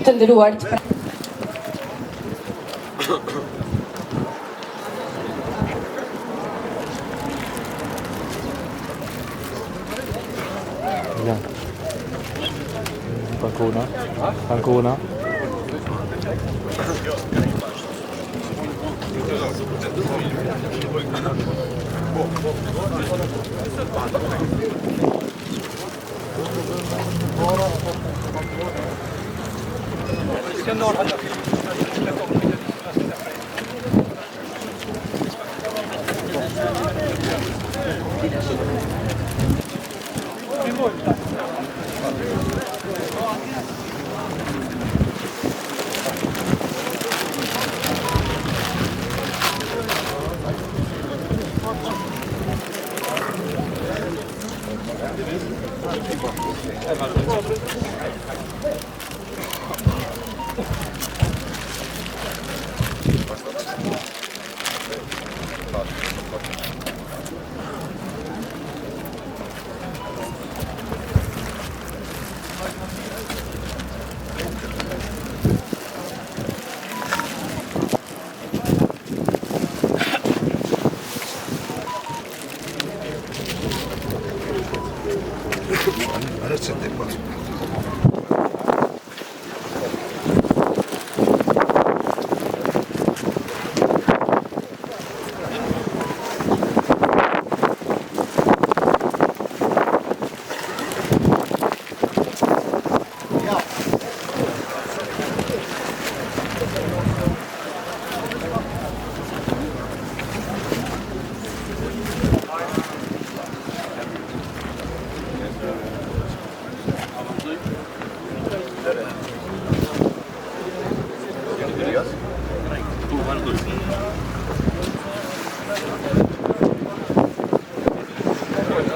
Të nderuar të Ja. Ancona. Ancona.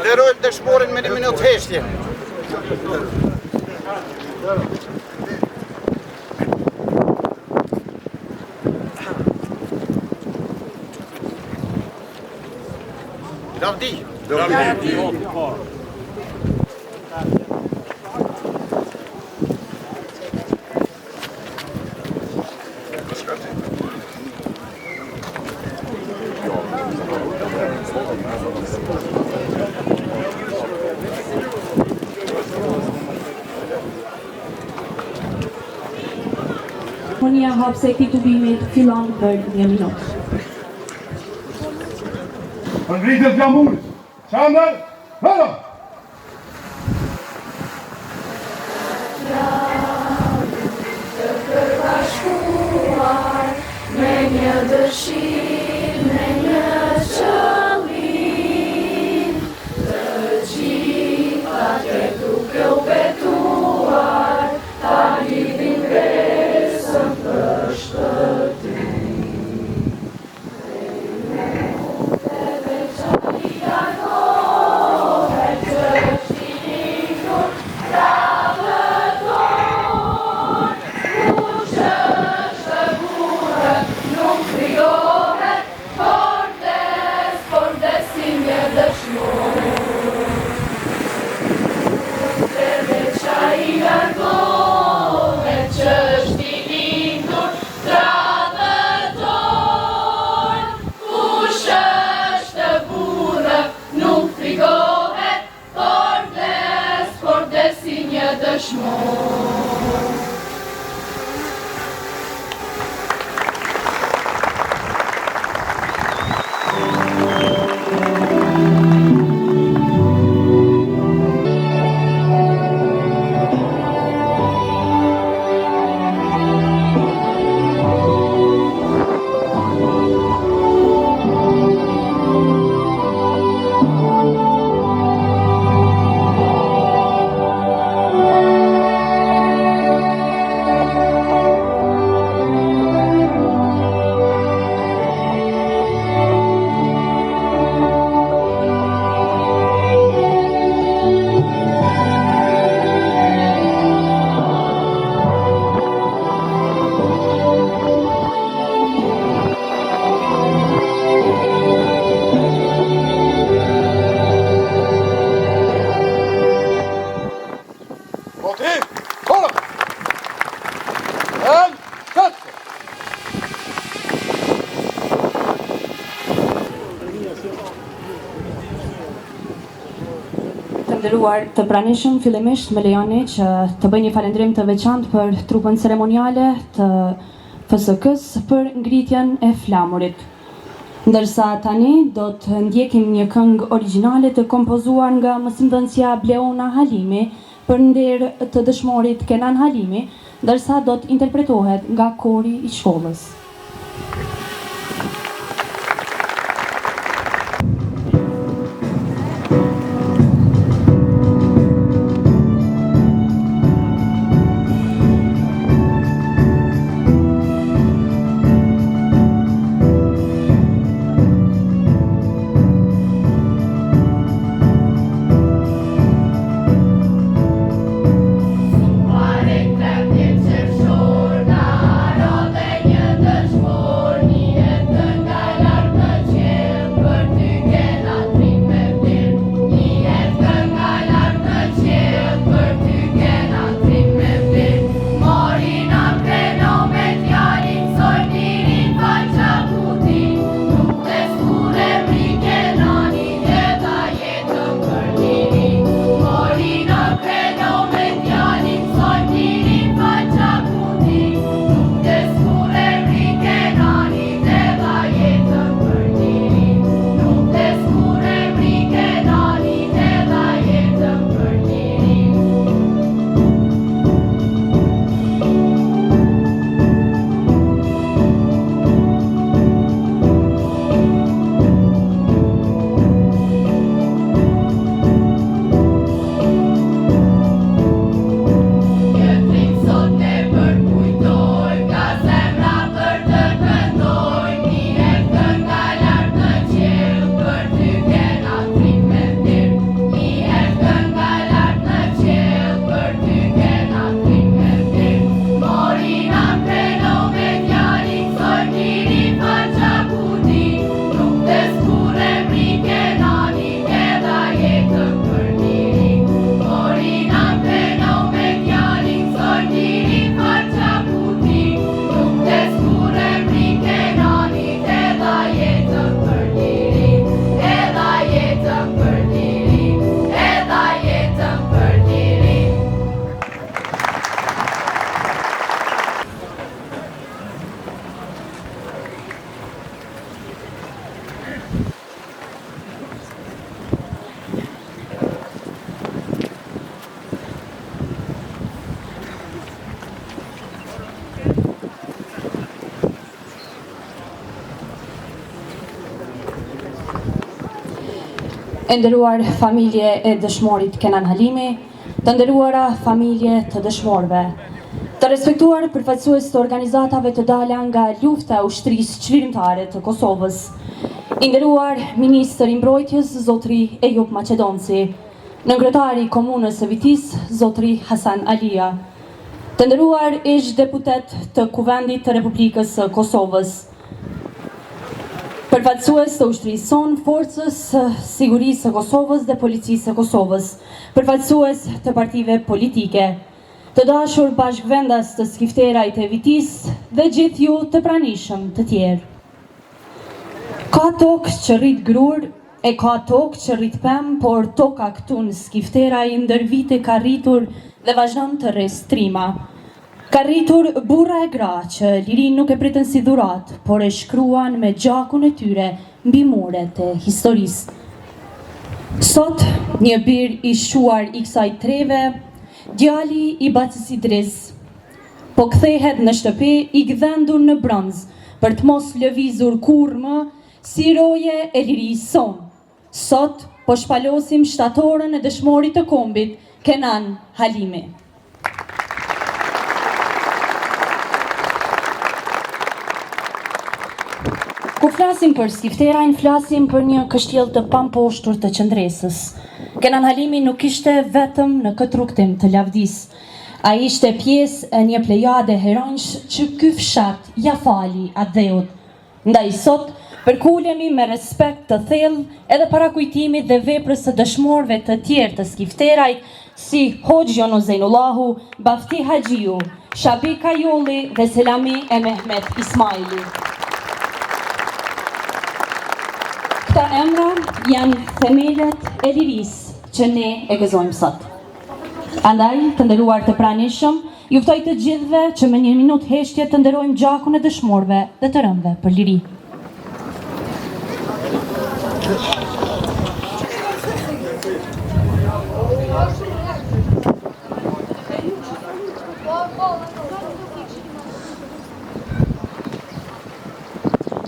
Nderojmë dëshmorin me një minutë heshtje. Lavdi! Lavdi! Ceremonia hapëse e këtij tubimi fillon për një minutë. Për ngritjen e flamurit, Qendër, hëra! Me një dëshirë, me një qëllim, të gjitha atje duke u betuar, ta lidhim besën për shpëtim. nderuar të pranishëm, fillimisht më lejoni që të bëj një falënderim të veçantë për trupën ceremoniale të FSK-së për ngritjen e flamurit. Ndërsa tani do të ndjekim një këngë origjinale të kompozuar nga mësimdhënësja Bleona Halimi për nder të dëshmorit Kenan Halimi, ndërsa do të interpretohet nga kori i shkollës. E nderuar familje e dëshmorit Kenan Halimi, të nderuara familje të dëshmorëve, të respektuar përfaqësues të organizatave të dala nga lufta e Ushtrisë Çlirimtare të Kosovës, i nderuar ministër i Mbrojtjes, zotri Ejup Maqedonci, nënkryetari i Komunës së Vitisë, zotri Hasan Alia, të nderuar ish deputetë të Kuvendit të Republikës së Kosovës, Përfaqësues të ushtrisë sonë, Forcës së Sigurisë së Kosovës dhe Policisë së Kosovës, përfaqësues të partive politike, të dashur bashkëvendas të Skifterajt e Vitisë dhe gjithë ju të pranishëm të tjerë. Ka tokë që rrit grurë e ka tokë që rrit pemë, por toka këtu në Skifteraj ndër vite ka rritur dhe vazhdon të rrisë trima. Ka rritur burra e gra që lirinë nuk e pritën si dhuratë, por e shkruan me gjakun e tyre mbi muret e historisë. Sot, një bir i shquar i kësaj treve, djali i bacës Idriz, po kthehet në shtëpi i gdhendur në bronz për të mos lëvizur kurrë më si roje e lirisë sonë. Sot po shpalosim shtatoren e dëshmorit të kombit, Kenan Halimi. Kur flasim për Skifterajn, flasim për një kështjellë të pamposhtur të qëndresës. Kenan Halimi nuk ishte vetëm në këtë rrugëtim të lavdisë. Ai ishte pjesë e një plejade heronjsh që ky fshat ia fali atdheut. Ndaj sot, përkulemi me respekt të thellë edhe para kujtimit dhe veprës së dëshmorëve të tjerë të Skifterajt, si Hoxhë Jonuz Zejnullahu, Bafti Haxhiu, Shabi Kajolli dhe Selami e Mehmet Ismajli. Këta emra janë themelet e lirisë. që ne e gëzojmë sot. Andaj, të nderuar të pranishëm, ju ftoj të gjithëve që me një minutë heshtje të nderojmë gjakun e dëshmorëve dhe të rënëve për liri.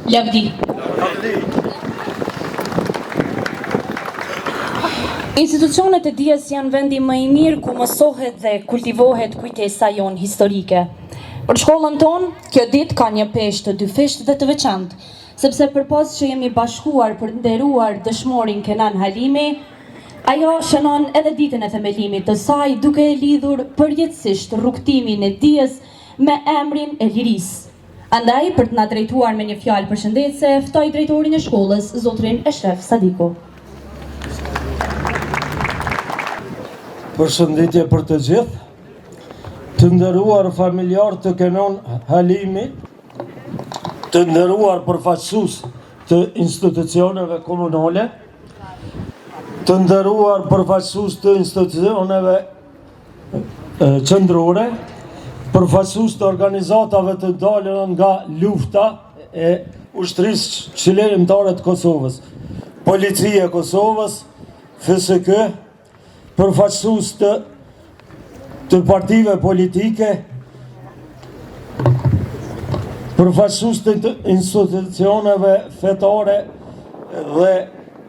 Lavdi. Institucionet e dijes janë vendi më i mirë ku mësohet dhe kultivohet kujtesa jonë historike. Për shkollën tonë, kjo ditë ka një peshë të dyfishtë dhe të veçantë, sepse përpos që jemi bashkuar për të nderuar dëshmorin Kenan Halimi, ajo shënon edhe ditën e themelimit të saj duke e lidhur përjetësisht rrugëtimin e dijes me emrin e lirisë. Andaj, për të na drejtuar me një fjalë përshëndetëse, ftoj drejtorin e shkollës, zotrin Eshref Sadiku. Përshëndetje për të gjithë, të nderuar familjarë të Kenan Halimit, të nderuar përfaqësues të institucioneve komunale, të nderuar përfaqësues të institucioneve qendrore, përfaqësues të organizatave të dalura nga lufta e Ushtrisë Çlirimtare të Kosovës, Policia e Kosovës, FSK, përfaqësues të të partive politike, përfaqësues të institucioneve fetare dhe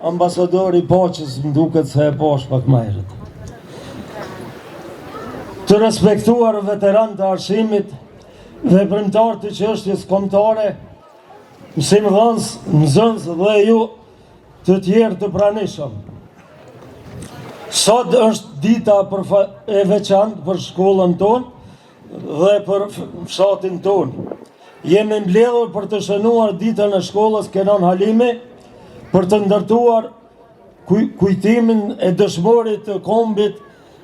ambasadori i paqes, më duket se e pashë pak më herët. Të respektuar veteranë të arsimit, veprimtarë të çështjes kombëtare, mësimdhënës, nxënës dhe ju të tjerë të pranishëm. Sot është dita e veçantë për shkollën tonë dhe për fshatin tonë. Jemi mbledhur për të shënuar ditën e shkollës Kenan Halimi, për të nderuar kujtimin e dëshmorit të kombit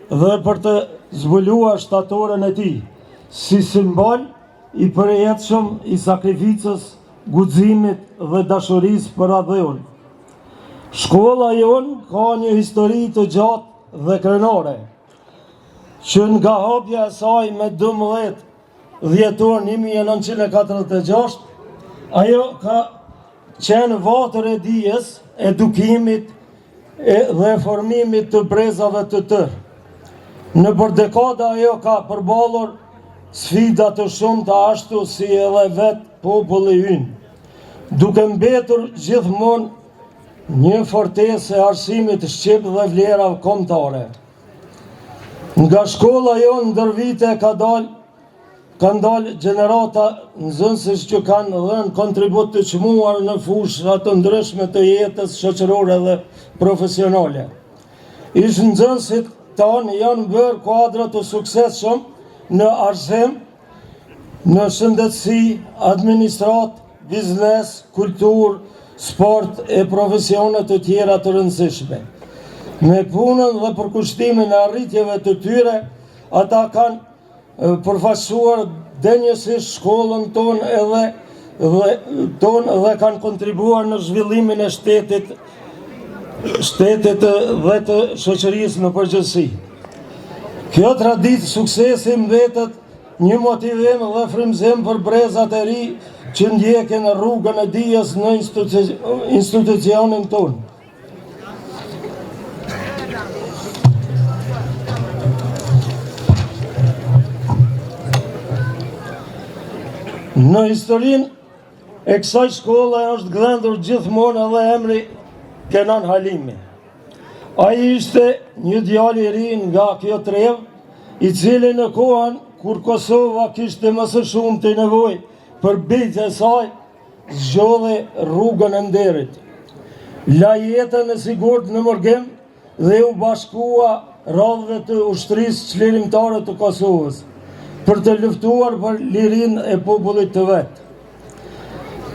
dhe për të zbuluar shtatoren e tij, si simbol i përjetshëm i sakrificës, guximit dhe dashurisë për atdheun. Shkolla jonë ka një histori të gjatë dhe krenare, që nga hapja e saj me 12 dhjetor 1946, ajo ka qenë vatër e dijes, edukimit e, dhe formimit të brezave të tërë. Nëpër dekada ajo ka përballur sfida të shumta ashtu si edhe vetë populli ynë, duke mbetur gjithmonë një fortesë e arsimit shqip dhe vlerave kombëtare. Nga shkolla jonë ndër vite ka dalë kanë dalë gjenerata nxënësish që kanë dhënë kontribut të çmuar në fusha të ndryshme të jetës shoqërore dhe profesionale. Ish nxënësit tanë janë bërë kuadro të suksesshëm në arsim, në shëndetësi, administratë, biznes, kulturë, sport e profesione të tjera të rëndësishme. Me punën dhe përkushtimin e arritjeve të tyre, ata kanë përfaqësuar denjësisht shkollën tonë edhe dhe tonë dhe kanë kontribuar në zhvillimin e shtetit shtetit dhe të shoqërisë në përgjithësi. Kjo traditë suksesi mbetet një motivim dhe frymëzim për brezat e ri që ndjekin rrugën e dijes në institucionin tonë. Në historinë e kësaj shkolle është gdhendur gjithmonë edhe emri Kenan Halimi. Ai ishte një djalë i ri nga kjo trevë, i cili në kohën kur Kosova kishte më së shumti nevojë për bijtë e saj, zgjodhi rrugën e nderit. La jetën e sigurt në mërgim dhe u bashkua radhëve të ushtrisë çlirimtare të Kosovës për të luftuar për lirinë e popullit të vet.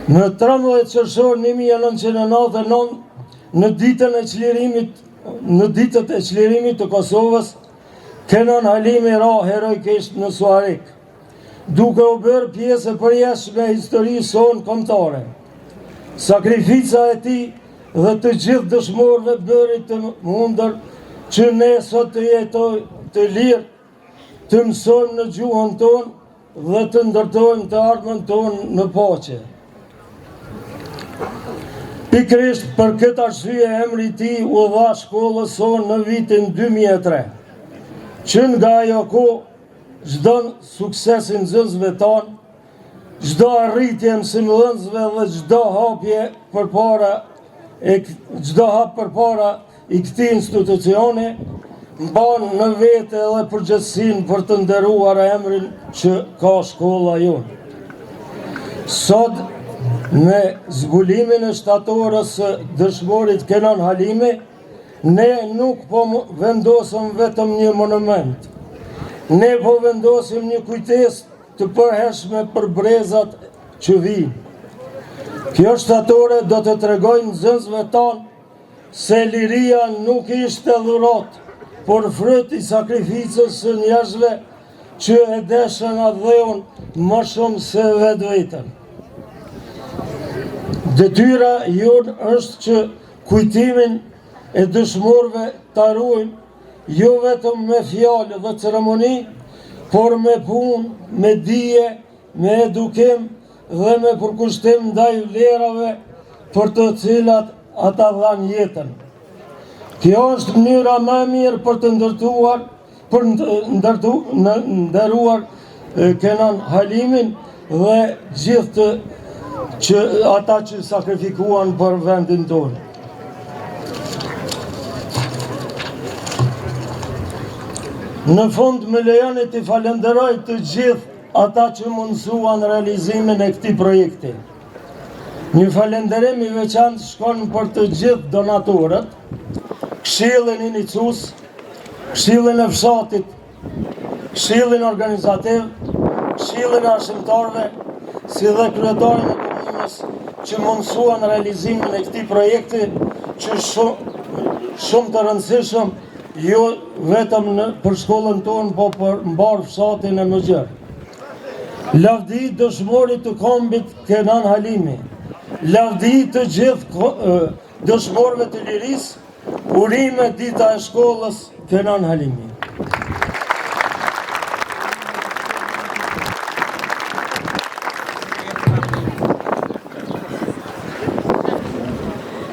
Në 13 qershor 1999, në ditën e çlirimit, në ditët e çlirimit të Kosovës, Kenan Halimi ra heroikisht në Suharekë, duke u bërë pjesë e përjetshme e historisë sonë kombëtare. Sakrifica e tij dhe të gjithë dëshmorëve bëri të mundur që ne sot të jetojmë të lirë, të mësojmë në gjuhën tonë dhe të ndërtojmë të ardhmen tonë në paqe. Pikërisht për këtë arsye emri i tij u dha shkollës sonë në vitin 2003. Që nga ajo kohë, çdo sukses i nxënësve tanë, çdo arritje e mësimdhënësve dhe çdo hapje përpara e çdo hap përpara i këtij institucioni mban në vete edhe përgjegjësinë për të nderuar emrin që ka shkolla jonë. Sot me zbulimin e shtatores së dëshmorit Kenan Halimi, ne nuk po vendosim vetëm një monument. Ne po vendosim një kujtesë të përhershme për brezat që vijnë. Kjo shtatore do të tregojë nxënësve tanë se liria nuk ishte dhuratë, por fryt i sakrificës së njerëzve që e deshën atdheun më shumë se vetveten. Detyra jonë është që kujtimin e dëshmorëve ta ruajmë jo vetëm me fjalë dhe ceremoni, por me punë, me dije, me edukim dhe me përkushtim ndaj vlerave për të cilat ata dhanë jetën. Kjo është mënyra më e mirë për të ndërtuar, për ndërtu, në nderuar Kenan Halimin dhe gjithë të që ata që sakrifikuan për vendin tonë. Në fund më lejoni t'i falënderoj të gjithë ata që mundësuan realizimin e këtij projekti. Një falënderim i veçantë shkon për të gjithë donatorët, këshillin iniciues, këshillin e fshatit, këshillin organizativ, këshillin e arsimtarëve, si dhe kryetarin e komunës që mundësuan realizimin e këtij projekti që shumë, shumë të rëndësishëm jo vetëm në, për shkollën tonë, po për mbarë fshatin e më gjerë. Lavdi dëshmorit të kombit Kenan Halimi, lavdi të gjithë dëshmorëve të lirisë, urime dita e shkollës Kenan Halimi.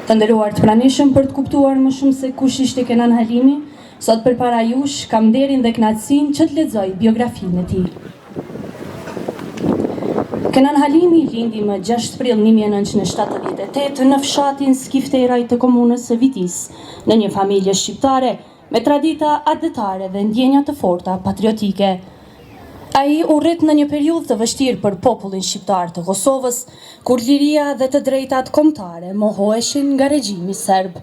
Të nderuar të pranishëm për të kuptuar më shumë se kush ishte Kenan Halimi, sot përpara jush kam nderin dhe kënaqësinë që të lexoj biografinë e tij. Kenan Halimi lindi më 6 prill 1978 në fshatin Skifteraj të komunës së Vitisë, në një familje shqiptare me tradita atdhetare dhe ndjenja të forta patriotike. Ai u rrit në një periudhë të vështirë për popullin shqiptar të Kosovës, kur liria dhe të drejtat kombëtare mohoheshin nga regjimi serb.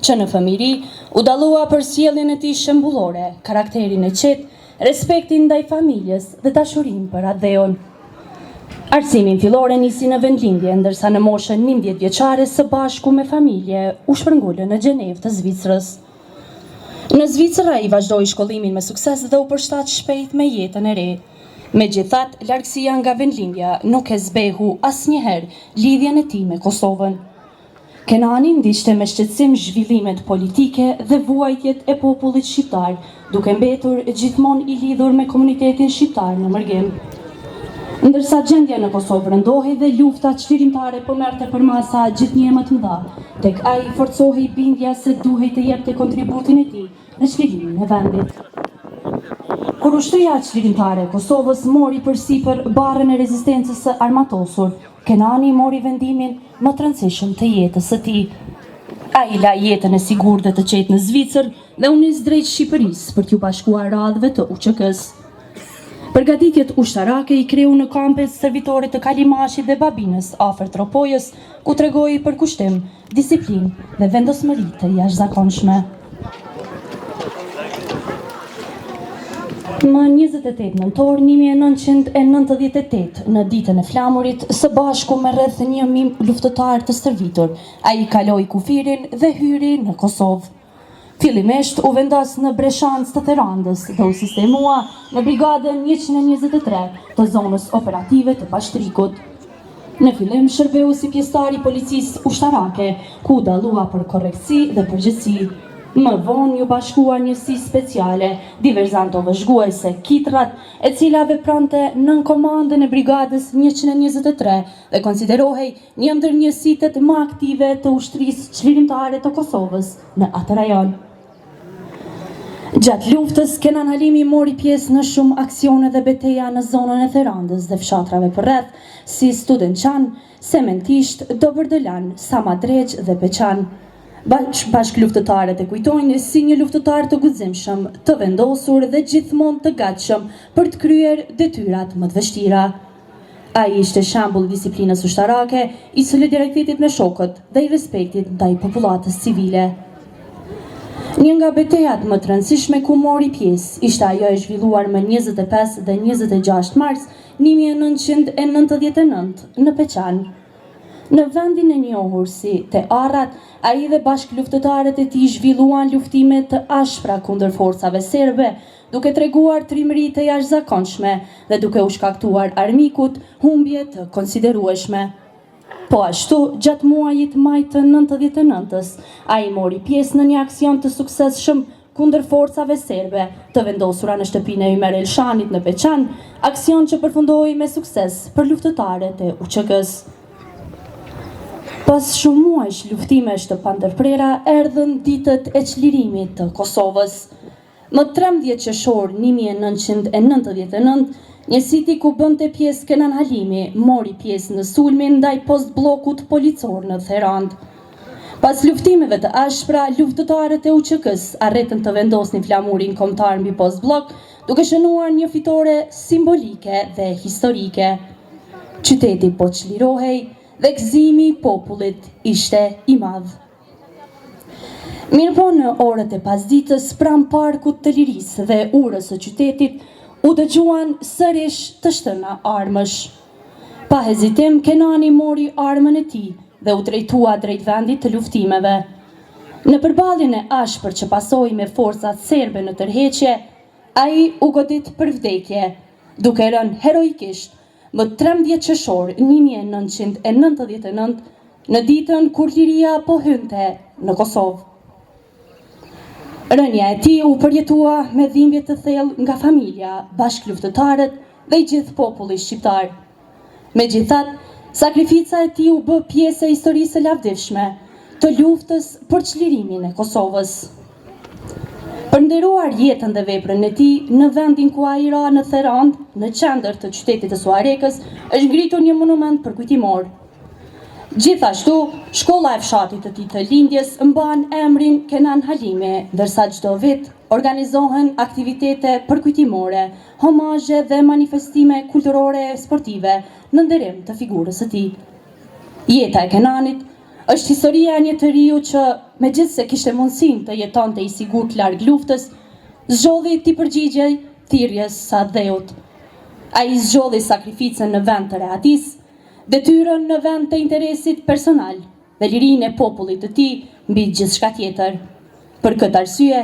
Që në fëmijëri, u dallua për sjelljen e tij shembullore, karakterin e qetë, respektin ndaj familjes dhe dashurinë për atdheun. Arsimin fillor e nisi në vendlindje, ndërsa në moshën 11 vjeçare së bashku me familje u shpërngulën në Gjenevë të Zvicrës. Në Zvicër ai vazhdoi shkollimin me sukses dhe u përshtat shpejt me jetën e re. Megjithatë, largësia nga vendlindja nuk e zbehu asnjëherë lidhjen e tij me Kosovën. Kenani ndiqte me shqetësim zhvillimet politike dhe vuajtjet e popullit shqiptar, duke mbetur gjithmonë i lidhur me komunitetin shqiptar në mërgim. Ndërsa gjendja në Kosovë rëndohej dhe lufta çlirimtare po merrte përmasa gjithnjë e më të mëdha, tek ai forcohej bindja se duhej të jepte kontributin e tij në çlirimin e vendit. Kur Ushtria Çlirimtare e Kosovës mori përsipër barrën e rezistencës së armatosur, Kenani mori vendimin më të rëndësishëm të jetës së tij. Ai la jetën e sigurt dhe të qetë në Zvicër dhe u nis drejt Shqipërisë për t'iu bashkuar radhëve të UÇK-së. Përgatitjet ushtarake i kreu në kampet stërvitore të Kalimashit dhe Babinës afër Tropojës, ku tregoi përkushtim, disiplinë dhe vendosmëri të jashtëzakonshme. Më 28 nëntor 1998, në ditën e flamurit, së bashku me rreth 1000 luftëtarë të stërvitur, ai kaloi kufirin dhe hyri në Kosovë. Fillimisht u vendos në Breshanc të Therandës dhe u sistemua në Brigadën 123 të zonës operative të Pashtrikut. Në fillim shërbeu si pjesëtar i policisë ushtarake, ku u dallua për korrektësi dhe përgjegjësi. Më vonë iu bashkua njësisë speciale diverzanto-vëzhguese Kitrat, e cila vepronte nën komandën e Brigadës 123 dhe konsiderohej një ndër njësitet më aktive të Ushtrisë Çlirimtare të Kosovës në atë rajon. Gjatë luftës, Kenan Halimi mori pjesë në shumë aksione dhe beteja në zonën e Therandës dhe fshatrave përreth, si Studençan, Sementisht, Dobërdolan, Samadrexhë dhe Peqan. Bashkëluftëtarët e kujtojnë si një luftëtar të guximshëm, të vendosur dhe gjithmonë të gatshëm për të kryer detyrat më të vështira. Ai ishte shembull i disiplinës ushtarake, i solidaritetit me shokët dhe i respektit ndaj popullatës civile. Një nga betejat më të rëndësishme ku mori pjesë ishte ajo e zhvilluar më 25 dhe 26 mars 1999 në Peqan. Në vendin e njohur si Te Arrat, ai dhe bashkëluftëtarët e tij zhvilluan luftime të ashpra kundër forcave serbe, duke treguar trimëri të jashtëzakonshme dhe duke u shkaktuar armikut humbje të konsiderueshme. Po ashtu, gjatë muajit maj të 99-ës, ai mori pjesë në një aksion të suksesshëm kundër forcave serbe të vendosura në shtëpinë e Ymer Elshanit në Peqan, aksion që përfundoi me sukses për luftëtarët e UÇK-së. Pas shumë muajsh luftimesh të pandërprera, erdhën ditët e çlirimit të Kosovës. Më 13 qershor 1999, njësiti ku bënte pjesë Kenan Halimi mori pjesë në sulmin ndaj postbllokut policor në Therandë. Pas luftimeve të ashpra, luftëtarët e UÇK-së arritën të vendosnin flamurin kombëtar mbi postbllok, duke shënuar një fitore simbolike dhe historike. Qyteti po çlirohej dhe gëzimi i popullit ishte i madh. Mirëpo në orët e pasditës pranë Parkut të Lirisë dhe urës së qytetit u dëgjuan sërish të shtëna armësh. Pa hezitim Kenani mori armën e tij dhe u drejtua drejt vendit të luftimeve. Në përballjen e ashpër që pasoi me forcat serbe në tërheqje, ai u godit për vdekje, duke rënë heroikisht më 13 qershor 1999, në ditën kur liria po hynte në Kosovë. Rënia e tij u përjetua me dhimbje të thellë nga familja, bashkëluftëtarët dhe i gjithë populli shqiptar. Megjithatë, sakrifica e tij u bë pjesë e historisë së lavdishme të luftës për çlirimin e Kosovës. Për nderuar jetën dhe veprën e tij, në vendin ku ai ra në Therandë, në qendër të qytetit të Suharekës, është ngritur një monument përkujtimor. Gjithashtu, shkolla e fshatit të tij të lindjes mban emrin Kenan Halimi, ndërsa çdo vit organizohen aktivitete përkujtimore, homazhe dhe manifestime kulturore e sportive në nderim të figurës së tij. Jeta e Kenanit është historia e një të riu që, megjithëse kishte mundësinë të jetonte i sigurt larg luftës, zgjodhi t'i përgjigjej thirrjes së atdheut. Ai zgjodhi sakrificën në vend të rehatisë, detyrën në vend të interesit personal dhe lirinë e popullit të tij mbi gjithçka tjetër. Për këtë arsye,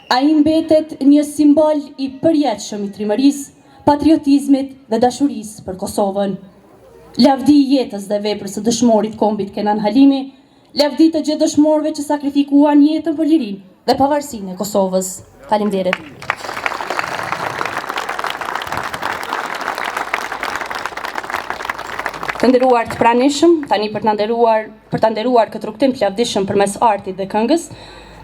ai mbetet një simbol i përjetshëm i trimërisë, patriotizmit dhe dashurisë për Kosovën. Lavdi jetës dhe veprës së dëshmorit kombit Kenan Halimi, lavdi të gjithë dëshmorëve që sakrifikuan jetën për lirinë dhe pavarësinë e Kosovës. Faleminderit. Të nderuar të pranishëm, tani për të nderuar, për ta nderuar këtë rrugëtim të lavdishëm përmes artit dhe këngës,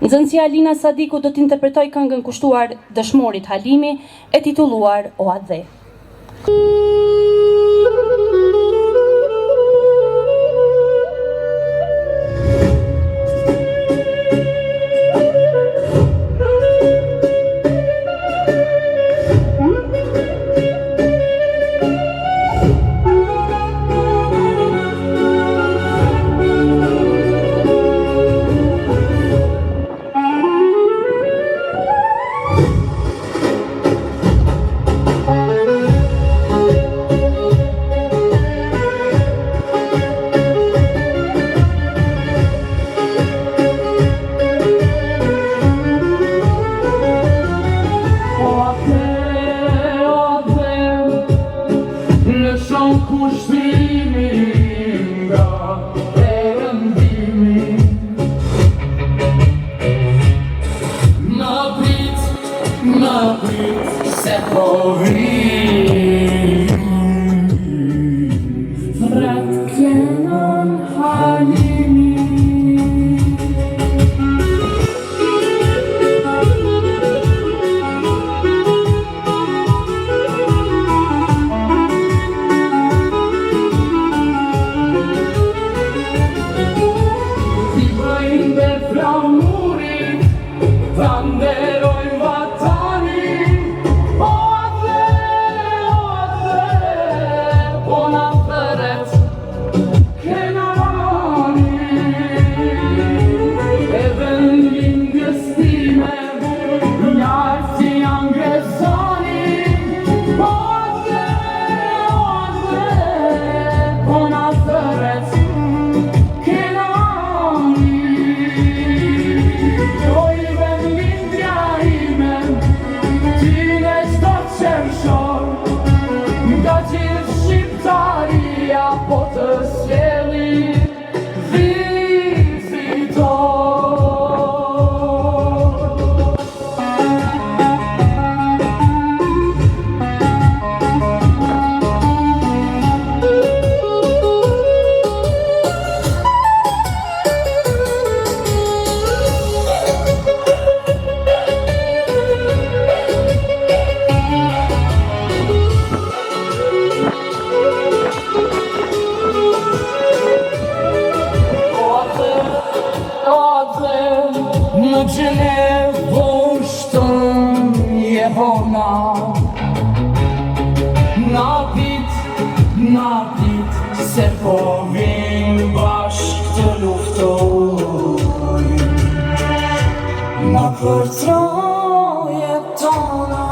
nxënësja Alina Sadiku do të interpretojë këngën kushtuar dëshmorit Halimi e titulluar O Atdhe. Halimi. T'i bëjmë nder flamurit, ta nderojmë vatanin, o atdhe, o atdhe, po na thërret Kenani. E vendlindjes time, lart ia ngre zanin, o atdhe, o atdhe, po na thërret Kenani. Oj vendlindja ime, ti në çdo qershor, nga gjithë shqiptaria po të sjellin vizitor. O atdhe, o atdhe, në Gjenevë po ushton jehona. Na prit, na prit, se po vim bashkë të luftojmë. Na për trojet tona.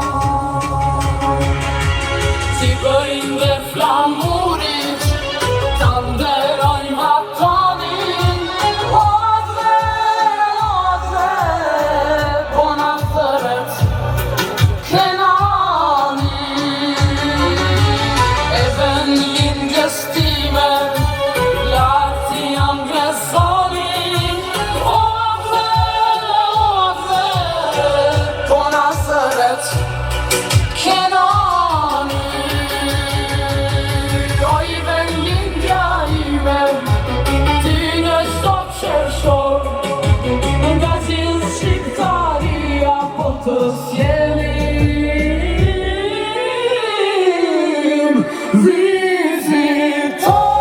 T'i bëjmë nder flamurit, ta nderojmë vatanin, o atdhe, o atdhe, po na thërret Kenani. E vendlindjes time, lart ia ngre zanin, o atdhe, o atdhe, po na thërret Kenani. Oj vendlindja ime, ti në çdo qershor, nga gjithë shqiptaria po të sjellim vizitor.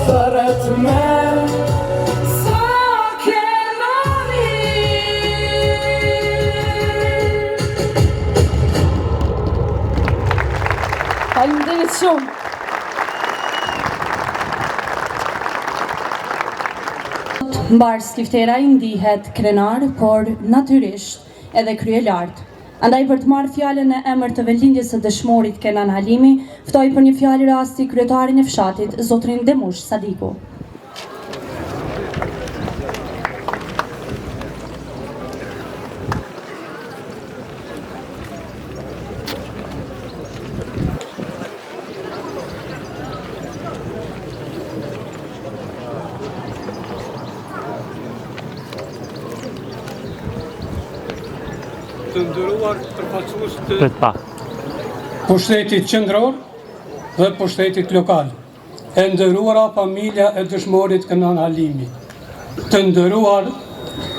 Thërret me sa Kenani. Faleminderit shumë. Mbarë Skifteraj ndihet krenar, por natyrisht edhe kryelartë. Andaj për të marrë fjalën në emër të vendlindjes së dëshmorit Kenan Halimi, ftoj për një fjalë rasti kryetarin e fshatit, zotrin Demush Sadiku. Të nderuar përfaqësues të Prit pak. pushtetit qendror dhe pushtetit lokal. E nderuara familja e dëshmorit Kenan Halimi. Të nderuar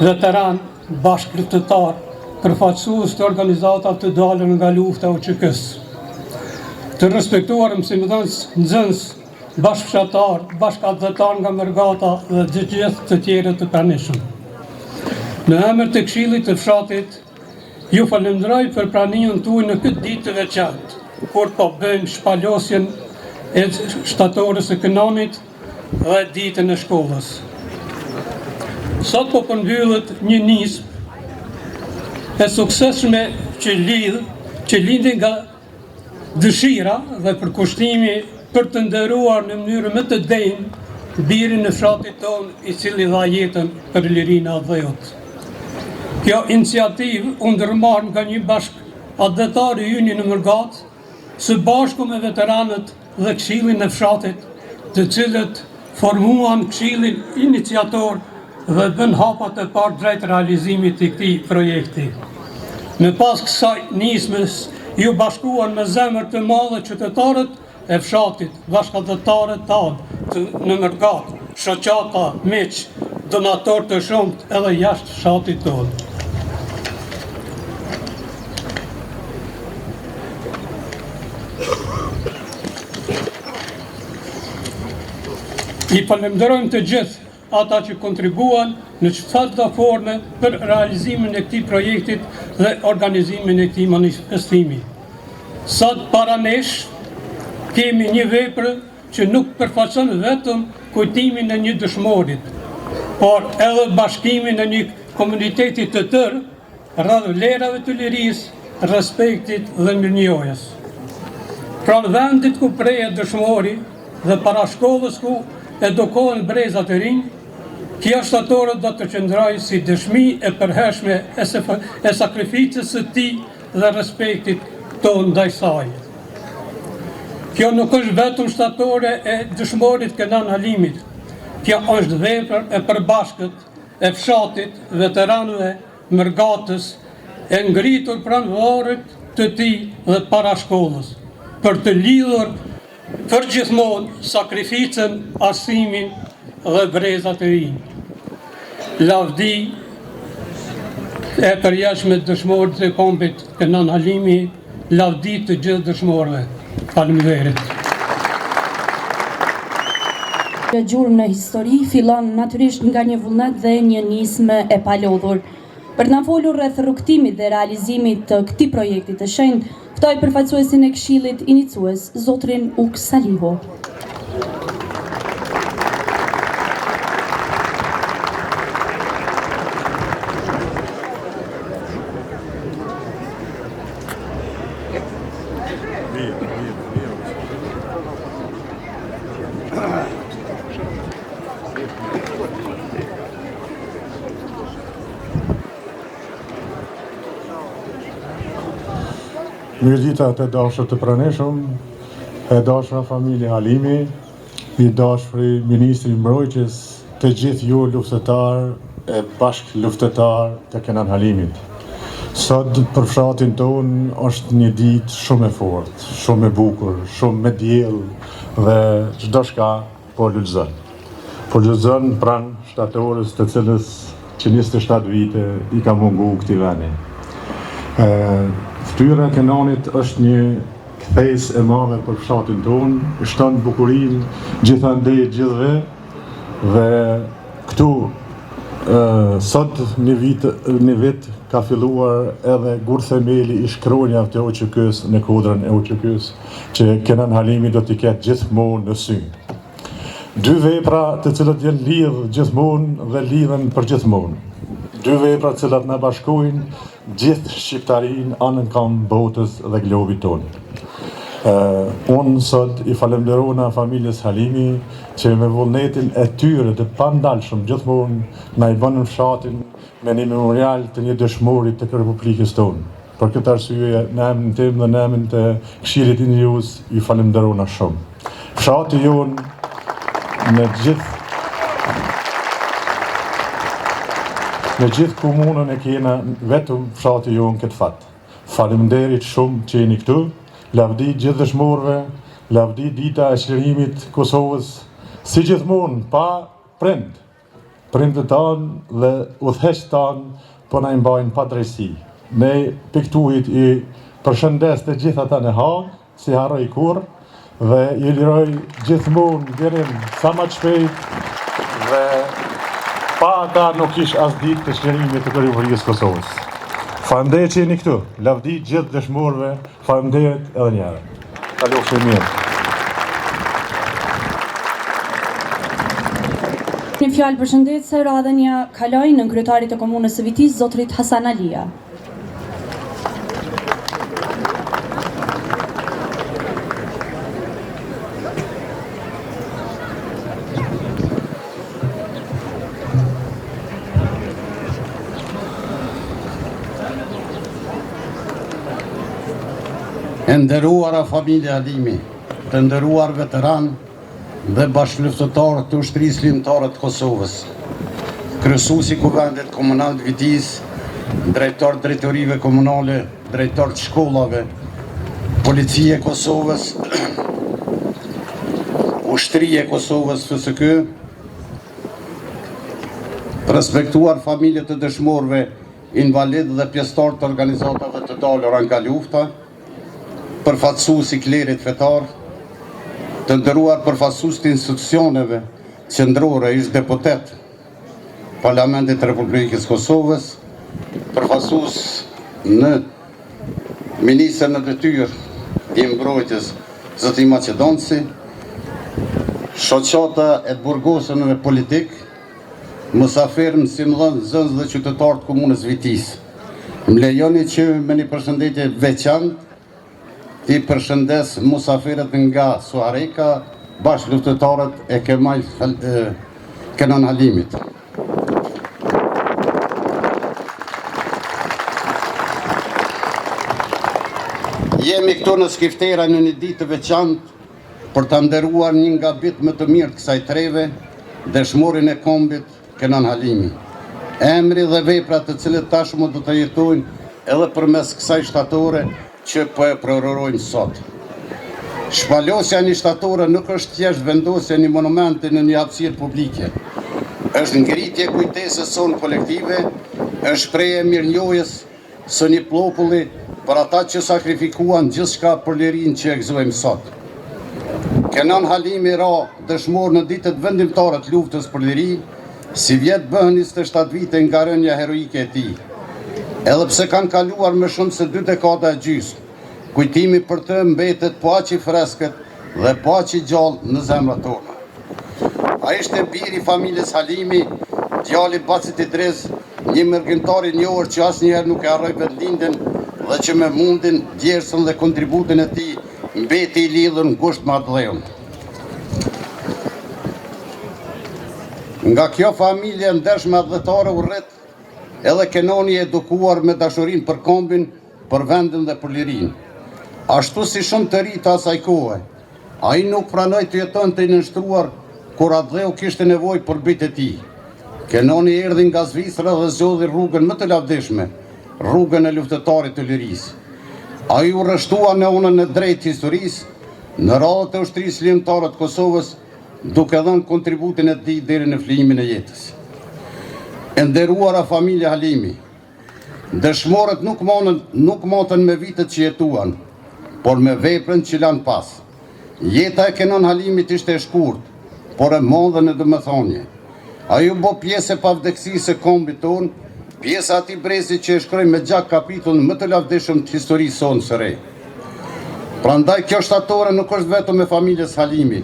veteran, bashkëluftëtar, përfaqësues të organizatave të dalë nga lufta e UÇK-s. Të respektuar mësimdhënës, nxënës, bashkëfshatar, bashkatdhetar nga mërgata dhe të gjithë të tjerët të pranishëm. Në emër të Këshillit të Fshatit, ju falenderoj për praninë tuaj në këtë ditë të veçantë, kur po bëjmë shpalosjen e shtatores së Kenanit dhe ditën e shkollës. Sot po përmbyllet një nismë e suksesshme që lidh, që lindi nga dëshira dhe përkushtimi për të nderuar në mënyrë më të denjë birin e fshatit tonë i cili dha jetën për lirinë e atdheut. Kjo iniciativë u ndërmarr nga një bashkatdhetar i yni në mërgatë, së bashku me veteranët dhe këshillin e fshatit, të cilët formuan këshillin iniciator dhe bën hapat e parë drejt realizimit të këtij projekti. Më pas kësaj nismës iu bashkuan me zemër të madhe qytetarët e fshatit, bashkatdhetarët tanë në mërgatë, shoqata, miq, donatorë të shumtë edhe jashtë fshatit tonë. I falënderojmë të gjithë ata që kontribuan në çfarëdo forme për realizimin e këtij projektit dhe organizimin e këtij manifestimi. Sot para nesh kemi një vepër që nuk përfaqëson vetëm kujtimin e një dëshmorit, por edhe bashkimin e një komuniteti të tërë rreth vlerave të lirisë, respektit dhe mirënjohjes. Pranë vendit ku prehet dëshmori dhe para shkollës ku edukohen brezat e rinj, kjo shtatore do të qëndrojë si dëshmi e përhershme e sakrificës së tij dhe respektit tonë ndaj saj. Kjo nuk është vetëm shtatore e dëshmorit Kenan Halimit, kjo është vepër e përbashkët e fshatit, veteranëve, mërgatës, e ngritur pranë varrit të tij dhe para shkollës, për të lidhur përgjithmonë sakrificën, arsimin dhe brezat e rinj. Lavdi e përjetshme dëshmorit të kombit Kenan Halimi, lavdi të gjithë dëshmorëve. Faleminderit. Lë gjurmë në histori fillon natyrisht nga një vullnet dhe një nismë e palodhur. Për të na folur rreth rrugëtimit dhe realizimit të këtij projekti të shenjtë, ftoj përfaqësuesin e Këshillit Iniciues, zotrin Ukë Salihu. Mirëdita të dashur të pranishëm, e dashura familje Halimi, i dashuri ministri i mbrojtjes, të gjithë ju luftëtarë e bashkëluftëtarë të Kenan Halimit. Sot për fshatin tonë është një ditë shumë e fortë, shumë e bukur, shumë me diell dhe çdo shka po lulëzon. Po lulëzon pranë shtatores të cilës që 27 vite i ka mungu këtij veni. Fytyra e Kenanit është një kthesë e madhe për fshatin tonë, shton bukurinë gjithandej gjithëve dhe këtu sot një vit një vit ka filluar edhe gurthemeli i shkronjave të UÇK-së në kodrën e UÇK-së që Kenan Halimi do t'i ketë gjithmonë në sy. Dy vepra të cilat janë lidhë gjithmonë dhe lidhen për gjithmonë. Dy vepra të cilat na bashkojnë gjithë shqiptarinë anekënd botës dhe globit tonë. Uh, unë sot i falemderona familjes Halimi që me vullnetin e tyre të pandalshëm gjithmonë na i bënë fshatin me një memorial të një dëshmori të Republikës tonë. Për këtë arsye, në emrin tim dhe në emrin të Këshillit Iniciues, ju falemderona shumë. Fshati jonë në gjithë në gjithë komunën e kena vetëm fshati jonë këtë fat. Faleminderit shumë që jeni këtu. Lavdi gjithë dëshmorëve, lavdi dita e çlirimit Kosovës, si gjithmonë pa prind. Prindët tanë dhe udhëheqësit tanë po na i mbajnë pa drejtësi. Ne piktuhit i përshëndes të gjithë ata në Hagë, s'i harroj kurrë dhe i liroj gjithmonë lirim sa ma të shpejt dhe pa ata nuk kish as ditë të çlirimit të Republikës së Kosovës. Faleminderit që jeni këtu. Lavdi gjithë dëshmorëve Faleminderit edhe një herë. Kalofshi mirë. Një fjalë përshëndetëse radhën ia kaloj nënkryetarit të komunës së Vitisë, zotrit Hasan Alia. E nderuara familje Halimi, të nderuar veteranë dhe bashkëluftëtarë të Ushtrisë Çlirimtare të Kosovës, kryesuesi i Kuvendit Komunal të Vitisë, Drejtor drejtorive komunale, drejtor të shkollave, Polici e Kosovës, Ushtri e Kosovës, FSK, Të respektuar familje të dëshmorëve invalidë dhe pjesëtarë të organizatave të dalura nga lufta, përfaqësues i klerit fetar, të nderuar përfaqësues të institucioneve qendrore, ish deputetë Parlamentit të Republikës së Kosovës, përfaqësues në ministër në detyrë i mbrojtjes zoti Maqedonci, shoqata e të burgosurve politikë, musafirë, mësimdhënës, nxënës dhe qytetarë të komunës Vitisë. Më lejoni që me një përshëndetje veçantë T'i përshëndes musafirët nga Suhareka, bashkëluftëtarët e Kemal Kenan Halimit. Jemi këtu në Skiftera në një ditë të veçantë për ta nderuar një nga bijtë më të mirë të kësaj treve, dëshmorin e kombit Kenan Halimi. Emri dhe veprat të cilët tashmë do të jetojnë edhe përmes kësaj shtatore që po e përurojmë sot. Shpalosja e një shtatore nuk është thjesht vendosja e një monumenti në një hapësirë publike. Është ngritje e kujtesës sonë kolektive, është shprehje e mirënjohjes së një populli për ata që sakrifikuan gjithçka për lirinë që e gëzojmë sot. Kenan Halimi ra dëshmor në ditët vendimtare të luftës për liri, sivjet bëhen 27 vite nga rënia heroike e tij. Edhe pse kanë kaluar më shumë se dy dekada e gjysmë, kujtimi për të mbetet po aq i freskët dhe po aq i gjallë në zemrat tona. Ai ishte bir i familjes Halimi, djali i bacit Idriz, një mërgimtar i njohur që asnjëherë nuk e harroi vendlindjen dhe që me mundin, djersën dhe kontributin e tij mbeti i lidhur ngushtë me atdheun. Nga kjo familje e ndershme atdhetare u rrit edhe Kenani i edukuar me dashurinë për kombin, për vendin dhe për lirinë. Ashtu si shumë të rinj të asaj kohe, ai nuk pranoi të jetonte i nënshtruar kur atdheu kishte nevojë për bijtë e tij. Kenani erdhi nga Zvicra dhe zgjodhi rrugën më të lavdishme, rrugën e luftëtarit të lirisë. Ai u rreshtua në anën e drejtë të historisë, në radhët e Ushtrisë Çlirimtare të Kosovës, duke dhënë kontributin e tij deri në flijimin e jetës. E nderuara familje Halimi, dëshmorët nuk manën, nuk maten me vitet që jetuan, por me veprën që lanë pas. Jeta e Kenan Halimit ishte e shkurtë, por e madhe në domethënie. Ai u bë pjesë e pavdekësisë së kombit tonë, pjesë e atij brezi që e shkroi me gjak kapitullin më të lavdishëm të historisë sonë së re. Prandaj kjo shtatore nuk është vetëm e familjes Halimi,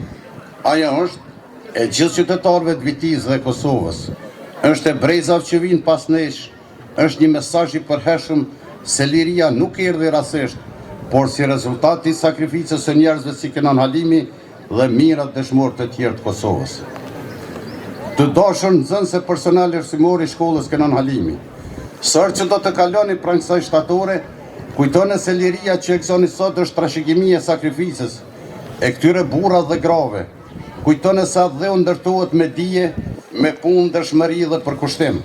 ajo është e gjithë qytetarëve të Vitisë dhe Kosovës. Është e brezave që vijnë pas nesh, Është një mesazh i përhershëm se liria nuk erdhi rastësisht, por si rezultat i sakrificës së njerëzve si Kenan Halimi dhe mijëra dëshmorë të tjerë të Kosovës. Të dashur nxënës e personel arsimor i shkollës Kenan Halimi, sa herë që do të kaloni pranë kësaj shtatore, kujtoni se liria që e gëzoni sot është trashëgimi e sakrificës e këtyre burra dhe grave. Kujtoni se atdheu ndërtohet me dije, me punë, ndershmëri dhe përkushtim.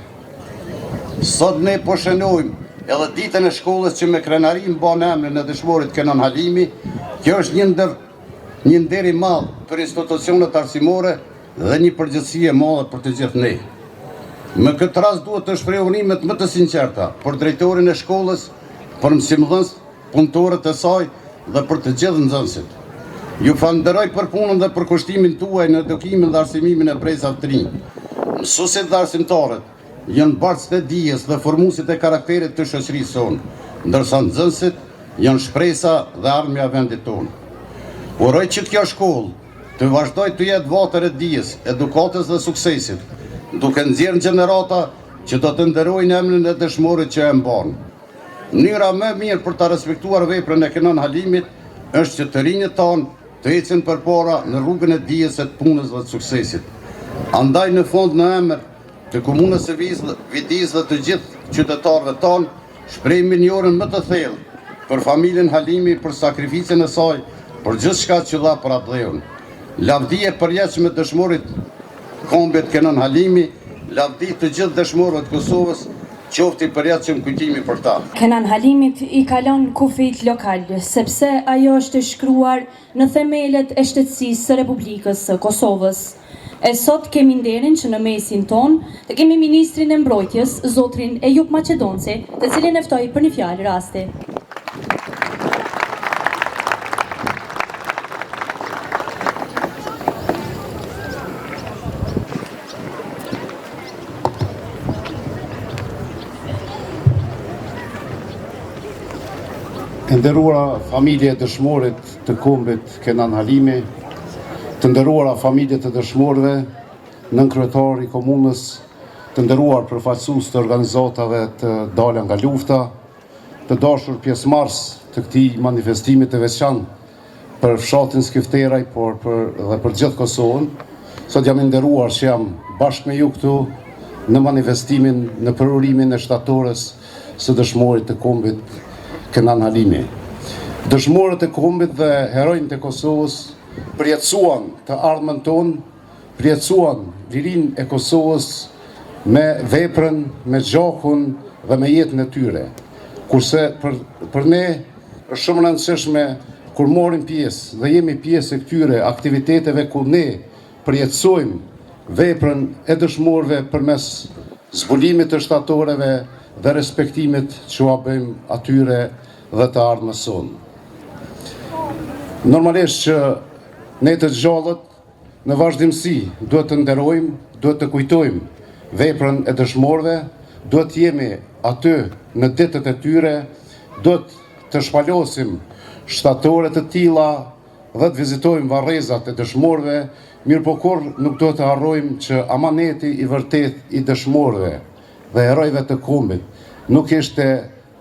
Sot ne po shënojmë edhe ditën e shkollës që me krenari mban emrin e dëshmorit Kenan Halimi. Kjo është një ndër një nder i madh për institucionet arsimore dhe një përgjegjësi e madhe për të gjithë ne. Me këtë rast duhet të shpreh urimet më të sinqerta për drejtorin e shkollës, për mësimdhënës, punëtorët e saj dhe për të gjithë nxënësit. Ju falënderoj për punën dhe përkushtimin tuaj në edukimin dhe arsimimin e brezave të rinj. Mësuesit dhe arsimtarët janë bartësit e dijes dhe formuesit e karakterit të shoqërisë sonë, ndërsa nxënësit janë shpresa dhe ardhmja e vendit tonë. Uroj që kjo shkollë të vazhdojë të jetë vatër e dijes, edukatës dhe suksesit, duke nxjerrë gjenerata që do të nderojnë emrin e dëshmorit që e mban. Mënyra më e mirë për ta respektuar veprën e Kenan Halimit është që të rinjët tanë të ecin përpara në rrugën e dijes e të punës dhe të suksesit. Andaj në fund në emër të komunës së Vitisë dhe të gjithë qytetarëve tanë, shpreh mirënjohjen më të thellë për familjen Halimi për sakrificën e saj, për gjithçka që dha për atdheun. Lavdi e përjetshme dëshmorit kombit Kenan Halimi, lavdi të gjithë dëshmorëve të Kosovës. Qoftë i përjetshëm kujtimi për ta. Kenan Halimit i kalon kufijtë lokalë, sepse ajo është e shkruar në themelet e shtetësisë së Republikës së Kosovës. E sot kemi nderin që në mesin tonë të kemi ministrin e Mbrojtjes, zotrin Ejup Maqedonci, të cilin e ftoj për një fjalë rasti. E nderuara familje e dëshmorit të kombit Kenan Halimi, të nderuara familje të dëshmorëve, nënkryetar i komunës, të nderuar përfaqësues të organizatave të dala nga lufta, Të dashur pjesëmarrës të këtij manifestimi të veçantë për fshatin Skifteraj, por për dhe për gjithë Kosovën, sot jam i nderuar që jam bashkë me ju këtu në manifestimin, në përurimin e shtatores së dëshmorit të kombit Kenan Halimi. Dëshmorët e kombit dhe heronjtë e Kosovës përjetësuan të ardhmen tonë Përjetësuan lirinë e Kosovës me veprën, me gjakun dhe me jetën e tyre. Kurse për, për ne është shumë e rëndësishme kur marrim pjesë dhe jemi pjesë e këtyre aktiviteteve ku ne përjetësojmë veprën e dëshmorëve përmes zbulimit të shtatoreve dhe respektimit që ua bëjmë atyre dhe të ardhmes sonë. Normalisht që ne të gjallët Në vazhdimësi duhet të nderojmë, duhet të kujtojmë veprën e dëshmorëve, duhet të jemi aty në ditët e tyre, duhet të shpalosim shtatore të tilla dhe të vizitojmë varrezat e dëshmorëve, mirëpo kurrë nuk duhet të harrojmë që amaneti i vërtetë i dëshmorëve dhe herojve të kombit nuk ishte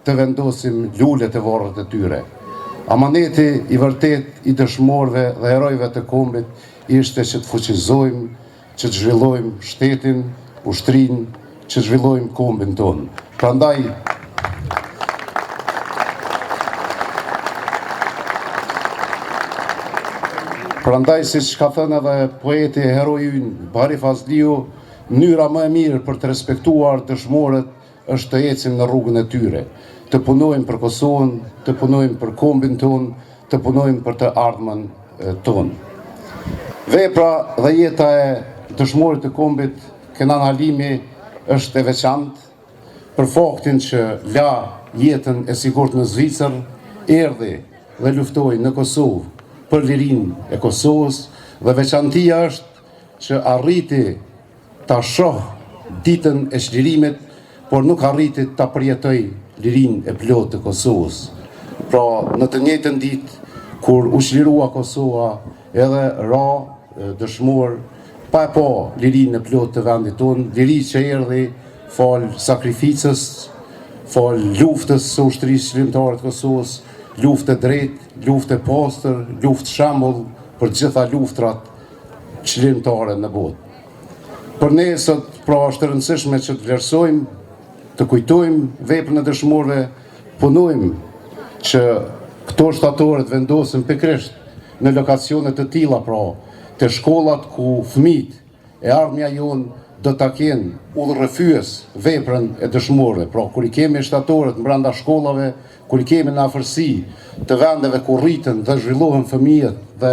të vendosim lule te varret e tyre. Amaneti i vërtetë i dëshmorëve dhe herojve të kombit ishte që të fuqizojmë, që të zhvillojmë shtetin, ushtrinë, që të zhvillojmë kombin tonë. Prandaj, Prandaj, siç ka thënë edhe poeti e heroi ynë, Bahri Fazliu, mënyra më e mirë për të respektuar dëshmorët është të ecim në rrugën e tyre, të punojmë për Kosovën, të punojmë për kombin tonë, të punojmë për të ardhmen tonë. Vepra dhe jeta e dëshmorit të kombit Kenan Halimi është e veçantë për faktin që la jetën e sigurt në Zvicër, erdhi dhe luftoi në Kosovë për lirinë e Kosovës dhe veçantia është që arriti ta shoh ditën e çlirimit, por nuk arriti ta përjetojë lirinë e plotë të Kosovës. Pra, në të njëjtën ditë kur u çlirua Kosova, edhe ra dëshmor pa e pa lirinë e plotë të vendit tonë, liri që erdhi falë sakrificës, falë luftës së Ushtrisë Çlirimtare të Kosovës, luftë e drejtë, luftë e pastër, luftë shembull për të gjitha luftrat çlirimtare në botë. Për ne sot pra është e rëndësishme që të vlerësojmë, të kujtojmë veprën e dëshmorëve, punojmë që këto shtatore të vendosen pikërisht në lokacione të tilla pra, te shkollat ku fëmijët e ardhmja jonë do ta kenë udhërrëfyes veprën e dëshmorëve. Pra, kur i kemi shtatoret brenda shkollave, kur i kemi në afërsi të vendeve ku rriten dhe zhvillohen fëmijët dhe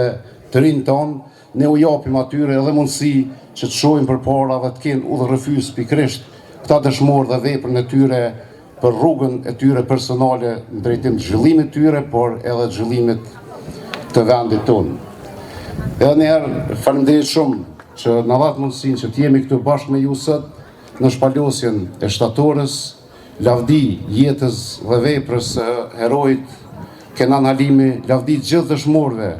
të rinjtë tanë, ne u japim atyre edhe mundësi që të shohin përpara dhe të kenë udhërrëfyes pikërisht këta dëshmorë dhe veprën e tyre për rrugën e tyre personale në drejtim të zhvillimit të tyre, por edhe të zhvillimit të vendit tonë. Edhe një herë faleminderit shumë që na dhatë mundësinë që të jemi këtu bashkë me ju sot në shpalosjen e shtatores, lavdi jetës dhe veprës së heroit Kenan Halimi, lavdi gjithë dëshmorëve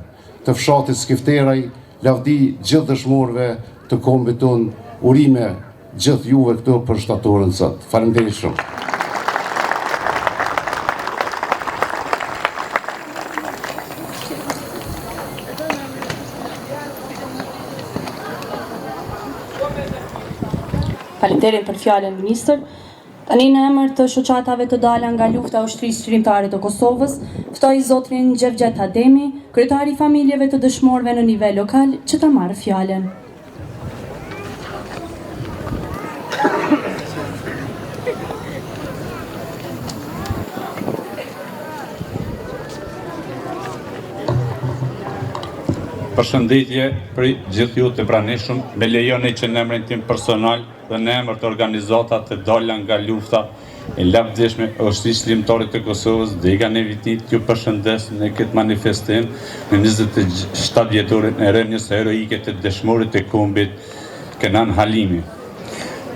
të fshatit Skifteraj, lavdi gjithë dëshmorëve të kombit tonë, urime gjithë juve këtu për shtatoren sot. Faleminderit shumë. Faleminderit për fjalën, ministër. Tani në emër të shoqatave të dala nga lufta e Ushtrisë Çlirimtare të Kosovës, ftoj zotrin Xhevxhet Ademi, kryetar i familjeve të dëshmorëve në nivel lokal, që ta marrë fjalën. Përshëndetje për gjithë ju të pranishëm, me lejoni që në emrin tim personal dhe në emër të organizatës të dala nga lufta e lavdishme e Ushtrisë Çlirimtare të Kosovës, dega në Viti, t'ju përshëndes në këtë manifestim në 27 vjetorin e rënies heroike të dëshmorit të kombit Kenan Halimi.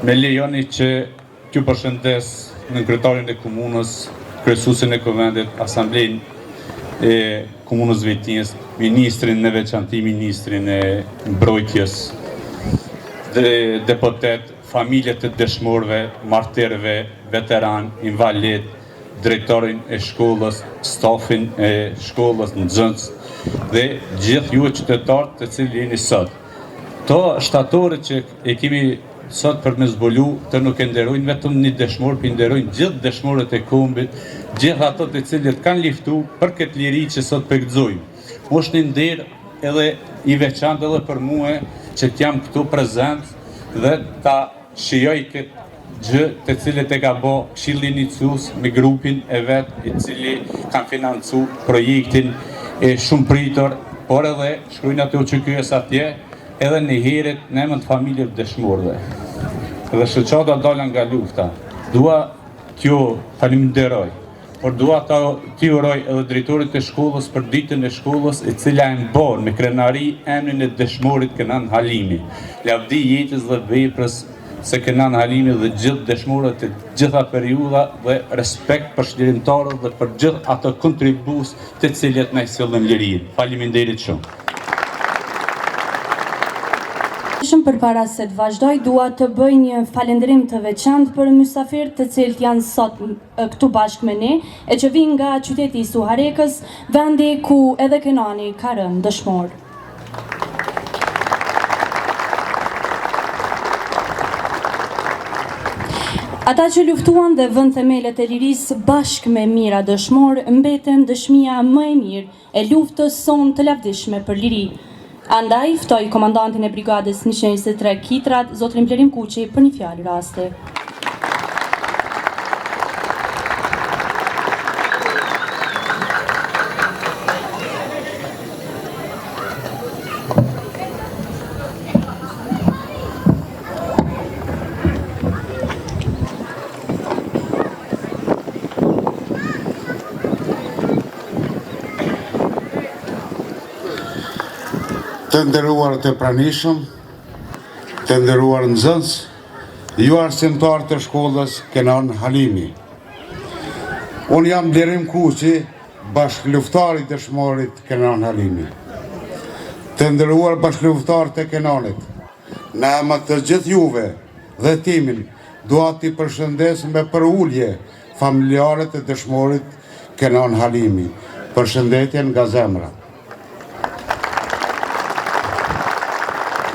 Me lejoni që T'ju përshëndes nënkryetarin e komunës, kryesuesin e kuvendit, asamblenë e komunës Vitisë, ministrin në veçanti ministrin e mbrojtjes, dhe deputet, familje të dëshmorëve, martirëve, veteran, invalid, drejtorin e shkollës, stafin e shkollës, nxënës dhe gjithë ju qytetarët të cilët jeni sot. Këto shtatore që e kemi sot për me zbulu, të nuk e nderojnë vetëm një dëshmor, por i nderojnë gjithë dëshmorët e kombit, gjithë ato të cilët kanë liftu për këtë liri që sot po e gëzojmë. Është një nder edhe i veçantë edhe për mue që të jam këtu prezent dhe ta shijoj këtë gjë të cilët e ka bo Këshilli Iniciues me grupin e vet i cili kanë financu projektin e shumëpritur, por edhe shkrujnë atë UÇK-së atje, edhe njëherit në emër të familjeve të dëshmorëve. Dhe shoqata dala nga lufta. Dua t'ju faleminderoj, por dua ta t'i uroj edhe drejtorit të shkollës për ditën e shkollës e cila e mban me krenari emrin e dëshmorit Kenan Halimi. Lavdi jetës dhe veprës së Kenan Halimi dhe gjithë dëshmorët të gjitha periudha dhe respekt për çlirimtarët dhe për gjithë ato kontribues të cilët na sjellën lirinë. Faleminderit shumë. Shumë përpara se të vazhdoj, dua të bëj një falënderim të veçantë për mysafirët të cilët janë sot këtu bashkë me ne e që vijnë nga qyteti i Suharekës, vendi ku edhe Kenani ka rënë dëshmor. Ata që luftuan dhe vënë themelet e lirisë bashkë me mijëra dëshmorë mbeten dëshmia më e mirë e luftës sonë të lavdishme për liri. Andaj, ftoj komandantin e Brigadës 123 Kitrat, zotrin Blerim Kuçi, për një fjalë rasti. Të nderuar të pranishëm, të nderuar nxënës, ju arsimtarë të shkollës Kenan Halimi. Unë jam Blerim Kuçi, bashkëluftëtar i dëshmorit Kenan Halimi. Të nderuar bashkëluftëtarë të Kenanit, në emër të gjithë juve dhe timin, dua t'i përshëndes me përulje familjarët e dëshmorit Kenan Halimi. Përshëndetje nga zemra.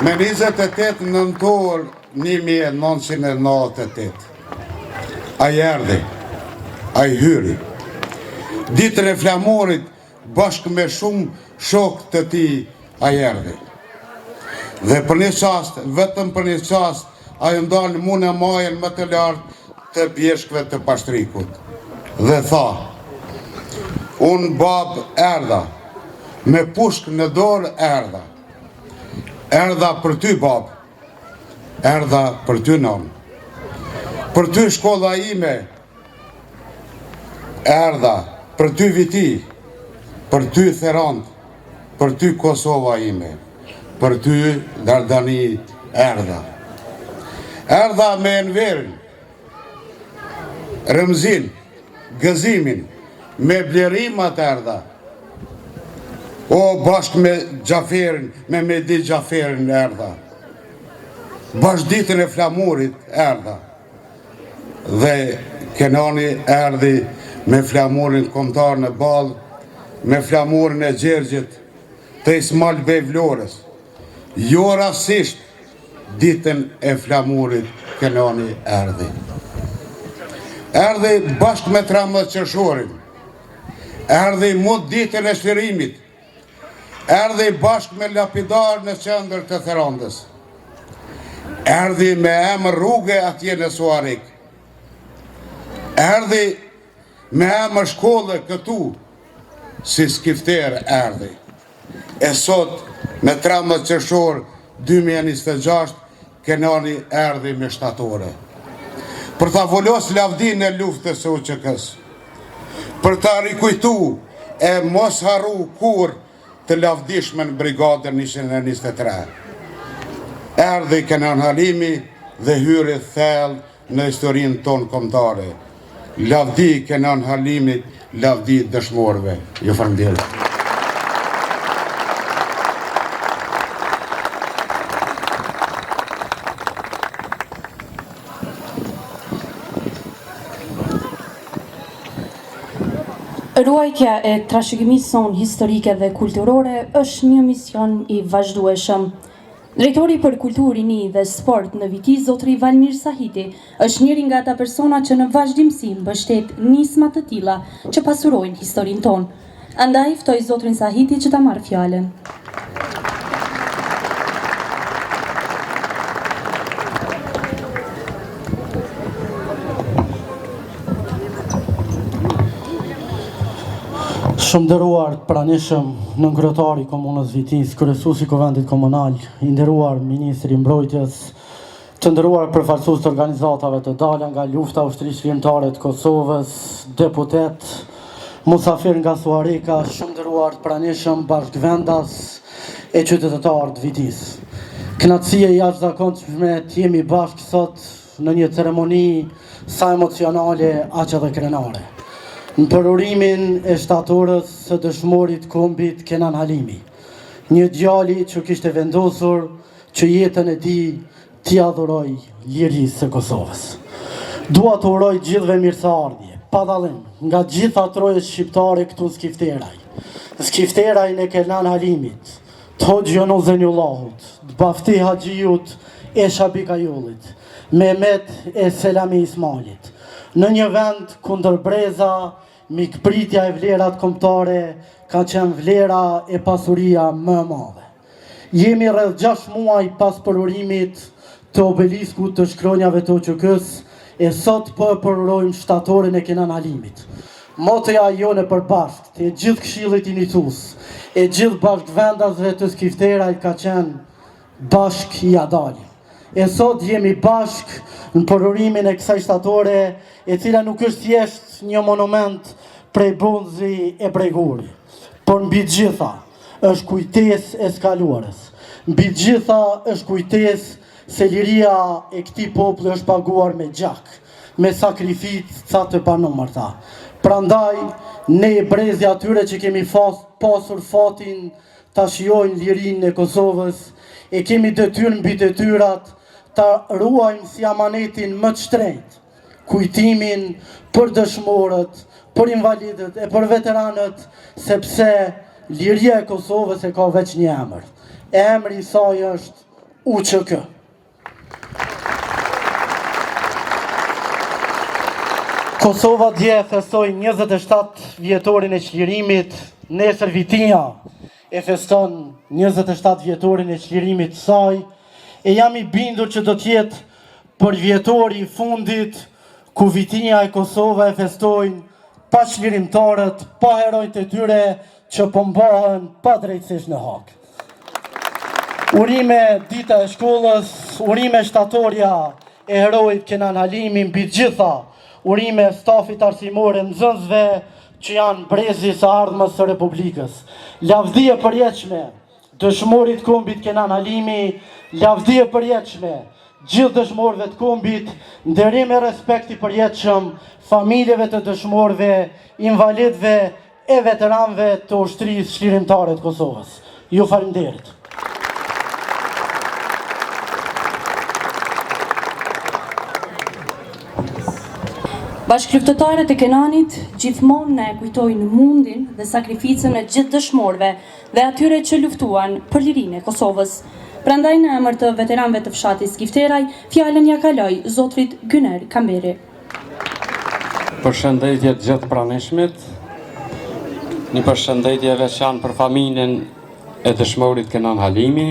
Me 28 nëntor 1998, ai erdhi, ai hyri. Ditën e flamurit, bashkë me shumë shokë të tij, ai erdhi. Dhe për një çast, vetëm për një çast, ai u ndal mu në majën më të lartë të bjeshkëve të Pashtrikut. Dhe tha, unë babë erdha, me pushkë në dorë erdha. Erdha për ty babë, erdha për ty nonë. Për ty shkolla ime, erdha, për ty Viti, për ty Therandë, për ty Kosova ime, për ty Dardani, erdha. Erdha me Enverin, Remzin, Gëzimin, me Blerimat erdha. O bashkë me Xhaferin, me Medi Xhaferin erdha. Bashkë ditën e flamurit erdha. Dhe Kenani erdhi me flamurin kombëtar në ballë, me flamurin e Gjergjit të Ismail Bej Vlorës. Jo rastësisht Ditën e flamurit Kenani erdhi. Erdhi bashkë me 13 qershorin. Erdhi mu ditën e çlirimit. Erdhi bashkë me lapidar në qendër të Therandës. Erdhi me emër rruge atje në Suharekë. Erdhi me emër shkolle këtu si skifter erdhi. E sot. Me 13 qershor 2026, Kenani erdhi me shtatore. Për ta vulos lavdinë e luftës së UÇK-së. Për ta rikujtu e mos harru kurrë të lavdishmen Brigadën 123. Erdhi Kenan Halimi dhe hyri thellë në historinë tonë kombëtare. Lavdi Kenan Halimit, lavdi dëshmorëve. Ju faleminderit. Ruajtja e trashëgimisë sonë historike dhe kulturore është një mision i vazhdueshëm. Drejtori për Kulturë, Rini dhe Sport në Viti, zotëri Valmir Sahiti, është njëri nga ata persona që në vazhdimësi mbështet nisma të tilla që pasurojnë historinë tonë. Andaj ftoj zotrin Sahiti që ta marrë fjalën. Shumë nderuar të pranishëm, nënkryetari i Komunës Vitisë, kryesuesi i Kuvendit Komunal, i nderuar Ministri i Mbrojtjes, të nderuar përfaqësues të organizatave të dala nga lufta e Ushtrisë Çlirimtare të Kosovës, deputetë, musafir nga Suhareka, shumë nderuar të pranishëm, bashkëvendas e qytetarë të Vitisë. Kënaqësi e jashtëzakonshme të jemi bashkë sot në një ceremoni sa emocionale aq edhe krenare. Në përurimin e shtatores së dëshmorit kombit Kenan Halimi, një djali që kishte vendosur që jetën e tij t'ia dhurojë lirisë së Kosovës. Dua të uroj gjithëve mirëseardhje, pa dallim, nga gjitha trojet shqiptare këtu në Skifteraj. Në Skifterajn e Kenan Halimit, të Hoxhë Jonuz Zejnullahut, të Bafti Haxhiut e Shabi Kajollit, Mehmet e Selami Ismalit, në një vend ku ndër breza mikpritja e vlerat kombëtare ka qenë vlera e pasuria më e madhe. Jemi rreth 6 muaj pas përurimit të obeliskut të shkronjave të UÇK-së e sot po e përurojmë shtatoren e Kenan Halimit. Motoja jonë e përbashkët e gjithë Këshillit Iniciues, e gjithë bashkëvendasve të Skifterajt ka qenë bashkë ia dalim. E sot jemi bashkë në përurimin e kësaj shtatore, e cila nuk është thjesht një monument prej bronzi e prej guri, por mbi të gjitha është kujtesë e së kaluarës. Mbi të gjitha është kujtesë se liria e këtij populli është paguar me gjak, me sakrifica të panumërta. Prandaj, ne brezi i atyre që kemi pasur fatin ta shijojnë lirinë e Kosovës, e kemi detyrë mbi detyrat ta ruajmë si amanetin më të shtrenjtë, kujtimin për dëshmorët, për invalidët e për veteranët, sepse liria e Kosovës e ka veç një emër. Emri i saj është UÇK. Kosova dje festoi 27 vjetorin e çlirimit, nesër Vitia e feston 27 vjetorin e çlirimit të saj, e jam i bindur që do të jetë përvjetori i fundit ku Vitia e Kosova e festojnë pa çlirimtarët, pa heronjtë e tyre që po mbahen padrejtësisht në Hagë. Urime dita e shkollës, urime shtatorja e heroit Kenan Halimi, mbi të gjitha, urime stafit arsimor e nxënësve që janë brezi i së ardhmës së Republikës. Lavdi e përjetshme, dëshmorit kombit Kenan Halimi, lavdi e përjetshme, gjithë dëshmorëve të kombit, nderim e respekt i përjetshëm, familjeve të dëshmorëve, invalidëve e veteranëve të Ushtrisë Çlirimtare të Kosovës. Ju faleminderit. Bashkëluftëtarët e Kenanit gjithmonë na e kujtojnë mundin dhe sakrificën e gjithë dëshmorëve dhe atyre që luftuan për lirinë e Kosovës. Prandaj në emër të veteranëve të fshatit Skifteraj, fjalën ia kaloj zotrit Gyner Kamberi. Përshëndetje të gjithë pranishmit. Një përshëndetje e veçantë për familjen e dëshmorit Kenan Halimi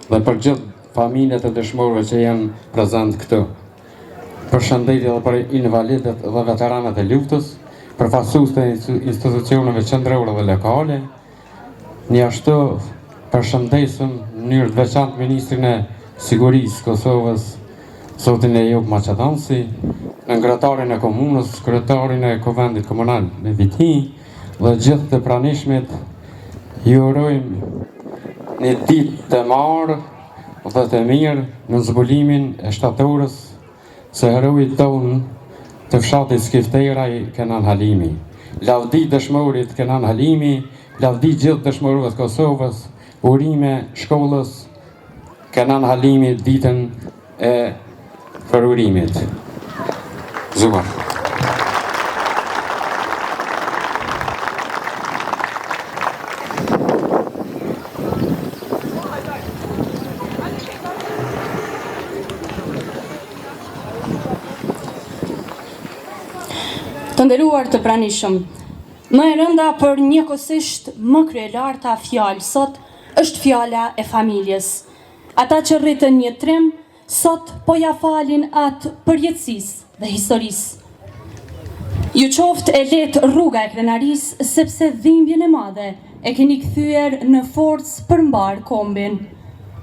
dhe për gjithë familjet e dëshmorëve që janë prezent këtu. Përshëndetje edhe për invalidët dhe veteranët e luftës, përfaqësues të institucioneve qendrore dhe lokale. Njashtu. Përshëndesim në mënyrë të veçantë ministrin e Sigurisë së Kosovës, zotin Ejup Maqedonci, nënkryetarin e komunës, kryetarin e Kuvendit Komunal në Viti dhe gjithë të pranishmit ju urojmë një ditë të mbarë dhe të mirë në zbulimin e shtatores së heroit tonë të fshatit Skifteraj Kenan Halimi. Lavdi dëshmorit Kenan Halimi, lavdi gjithë dëshmorëve të Kosovës, urime shkollës Kenan Halimi ditën e përurimit. Zubar. Të nderuar të pranishëm, më e rënda por njëkohësisht më kryelarta fjalë sot është fjala e familjes. Ata që rritën një trim, sot po ia falin atë përjetësisë dhe historisë. Ju qoftë e lehtë rruga e krenarisë sepse dhimbjen e madhe e keni kthyer në forcë për mbarë kombin.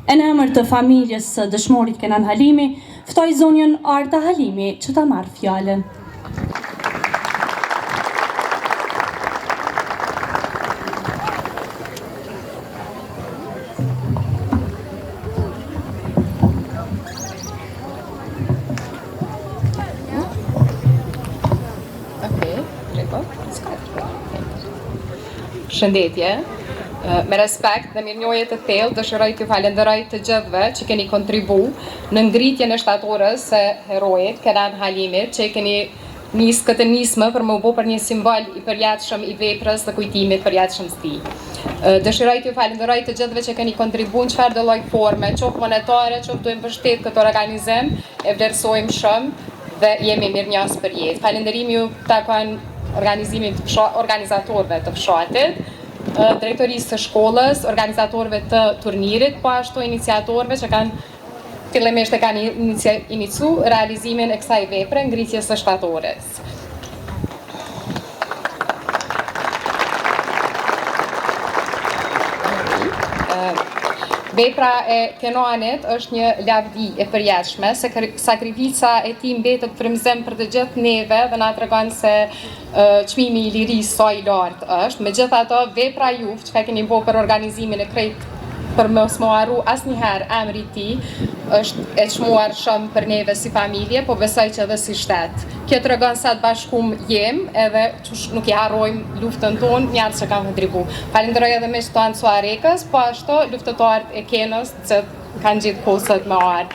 E në emër të familjes së dëshmorit Kenan Halimi, ftoj zonjën Arta Halimi që ta marrë fjalën. Përshëndetje. Me respekt dhe mirënjohje të thellë dëshiroj t'ju falenderoj të gjithëve që keni kontribu në ngritjen e shtatores së heroit Kenan Halimit, që e keni nis këtë nismë për me u bo për një simbol i përjetshëm i veprës dhe kujtimit përjetshëm të tij. Dëshiroj t'ju falenderoj të gjithëve që keni kontribu në çfarëdo lloj forme, qoftë monetare, qoftë duke mbështet këtë organizim, e vlerësojmë shumë dhe jemi mirënjohës për jetë. Falenderimi ju takon organizimit organizatorëve të fshatit, drejtorisë së shkollës, organizatorëve të turnirit, po ashtu iniciatorëve që kanë fillimisht e kanë inicu realizimin e kësaj vepre, ngritjes së shtatores. Vepra e Kenanit është një lavdi e përjetshme, se sakrifica e tij mbetet frymëzim për të gjithë neve dhe na tregon se çmimi i lirisë sa i lartë është. Megjithatë, vepra juve çka keni bo për organizimin e krejt për mos me u harru asnjëherë emri i tij, është e çmuar shumë për neve si familje, po besoj që edhe si shtet. Kjo tregon sa të bashkum jem edhe qysh nuk i harrojmë luftën tonë, njerëz që kanë kontribu. Falenderoj edhe miqtë tanë të Suharekës, po ashtu luftëtarët e Kenës që kanë gjithë kohës me ardhë.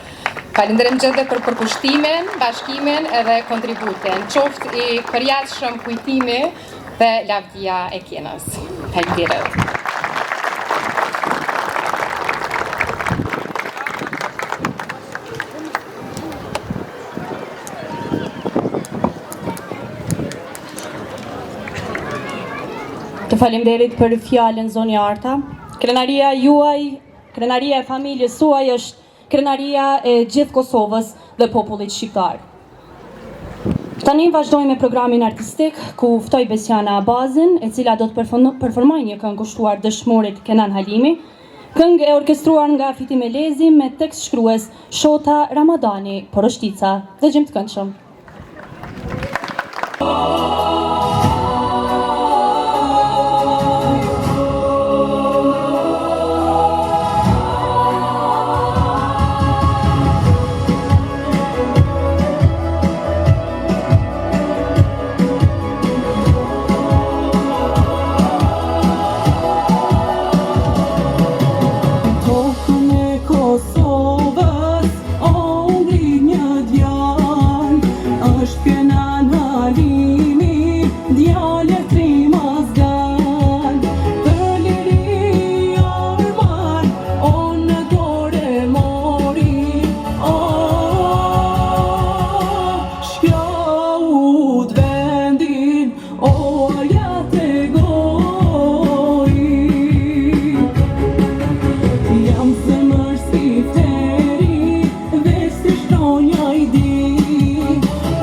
Falenderim gjithëve për përkushtimin, bashkimin edhe kontributin. Qoftë i përjetshëm kujtimi dhe lavdia e Kenës. Faleminderit. Të faleminderit për fjalën zonja Arta. Krenaria juaj, krenaria e familjes suaj është Krenaria e gjithë Kosovës dhe popullit shqiptar. Tani vazhdojmë me programin artistik, ku ftoj Besiana Abazin, e cila do të performojë një këngë kushtuar dëshmorit Kenan Halimi, këngë e orkestruar nga Fitim Elezi me tekstshkrues Shota Ramadani Poroshtica. Dëgjim të këndshëm. Tokën e Kosovës O ngrit një djalë, është Kenan Halimi, djalë trim azgan. Për liri armën, o në dorë e mori, o shkjaut vendin, o ja tregoi. Jam zemër skifteri, veç si shkronja i di.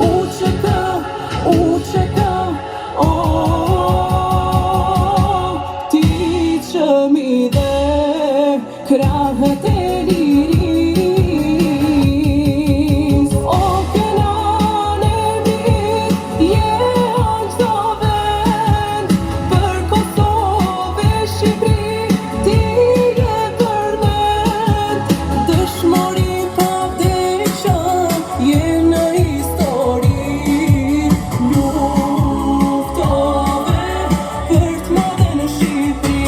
UÇK, UÇK, o, ti që m'i dhe. Krahët e lirisë. O Kenan emri yt jehon çdo vend, për Kosovë e Shqipëri ti je përmend. Dëshmor i pavdekshëm je në histori, luftove për t'madhe në Shqipëri.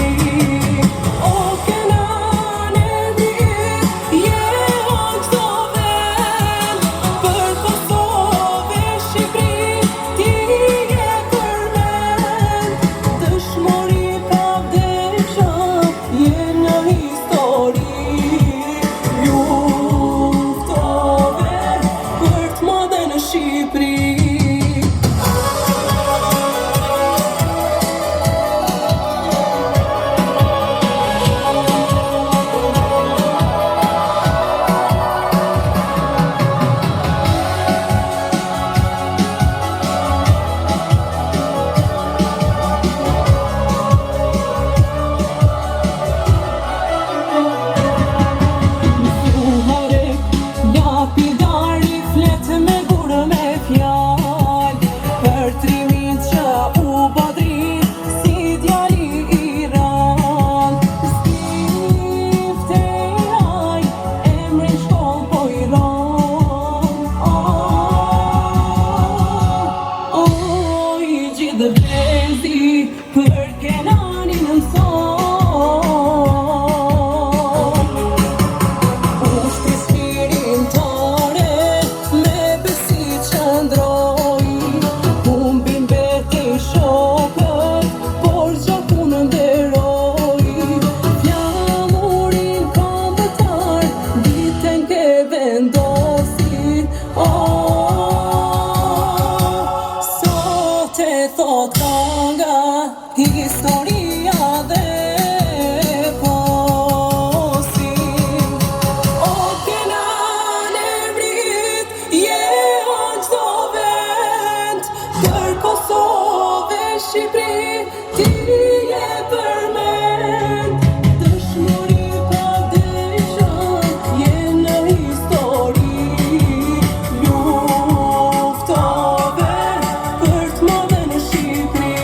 O Kenan emri yt jehon çdo vend, për Kosovë e Shqipëri ti je përmend. Dëshmor i pavdekshëm je në histori, luftove për t'madhe në Shqipëri. Suharek, lapidari flet me gurë me fjalë, për trimin që u badri si djali i rrallë. Skifteraj, emrin shkollë po i ron. Oh, oh, i gjithë brezi për Kenanin mëson. Ushtrisë çlirimtare me besi qëndroi, humbin betejë shokët, por gjakun nderoi. Flamurin kombëtar ditën ke vendosi, oh, sot e thot kanga, historia dhe eposi. O Kenan emri yt jehon çdo vend, për Kosovë e Shqipëri ti je përmend. Dëshmor i pavdekshëm je në histori, luftove për t'madhe në Shqipëri.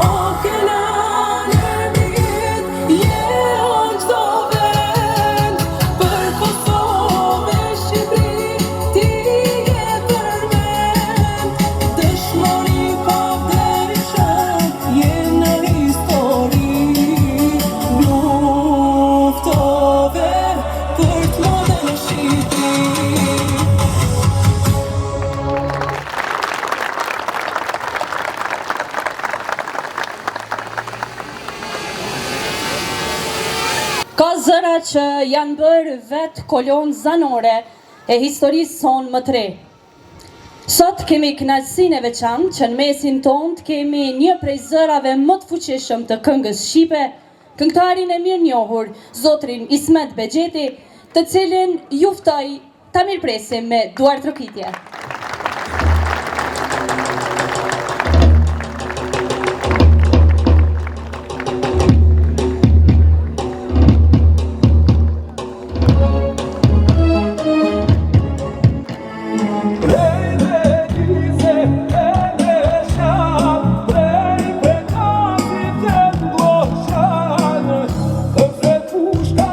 O Kenan emri yt jehon çdo vend, për Kosovë e Shqipëri ti je përmend. Dëshmor i pavdekshëm je në histori, luftove për t'madhe në Shqipëri. Ka zëra që janë bërë vetë kolonë zanore e historisë sonë më të re. Sot kemi kënaqësinë e veçantë që në mesin tonë të kemi një prej zërave më të fuqishëm të këngës shqipe, këngëtarin e mirënjohur, zotrin Ismet Bexheti, të cilin ju ftoj ta mirëpresim me duartrokitje. Pushkan,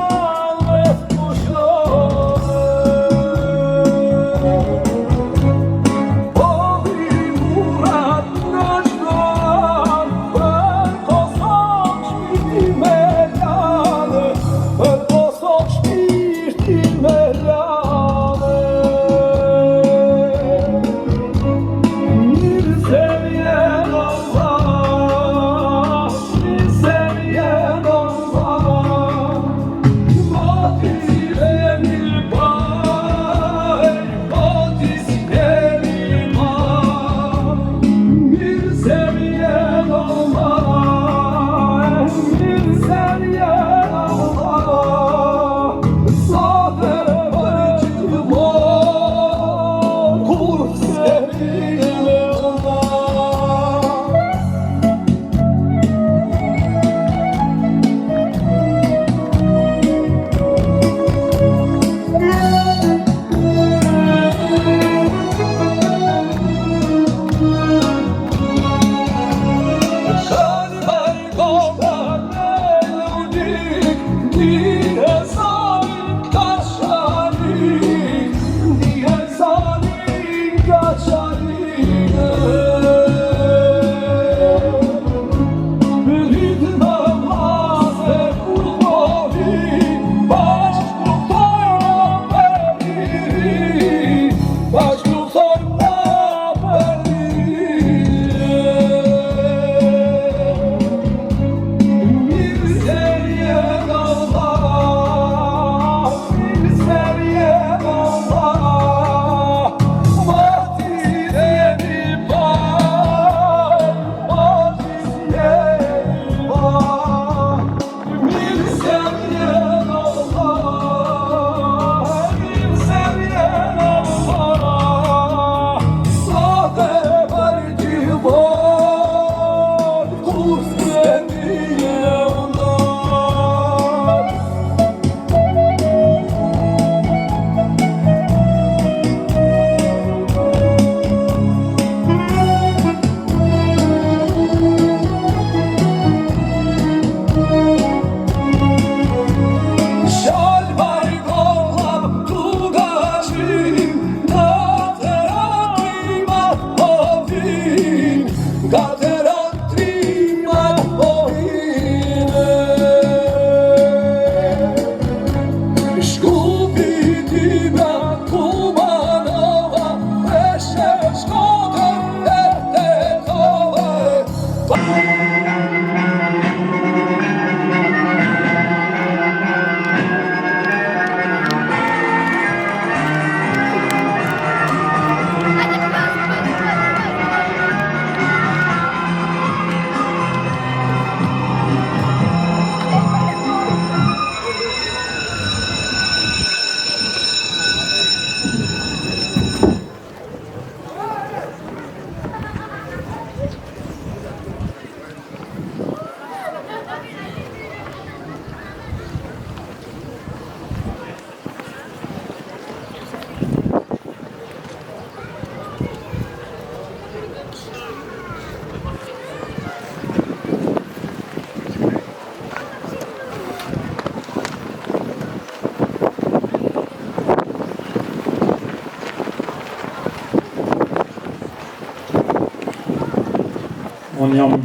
Unë jam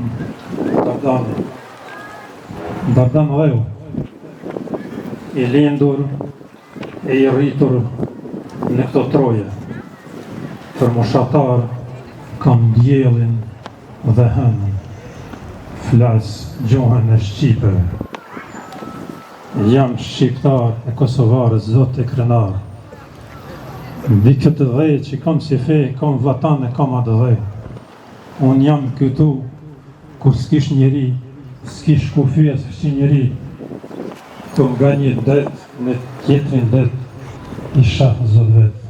Dardani. Dardan Dheu. I lindur e i rritur në këto troje. Për moshatar kam diellin dhe hënën. Flas gjuhën e shqipeve. Jam shqiptar e kosovar e zot e krenar. Mbi këtë dhe që kam si fe, kam vatan e kam atdhe. Unë jam këtu, kur s'kish njeri, s'kish kufi e s'kish njeri, Këtu nga një det në tjetrin det, isha zot vetë.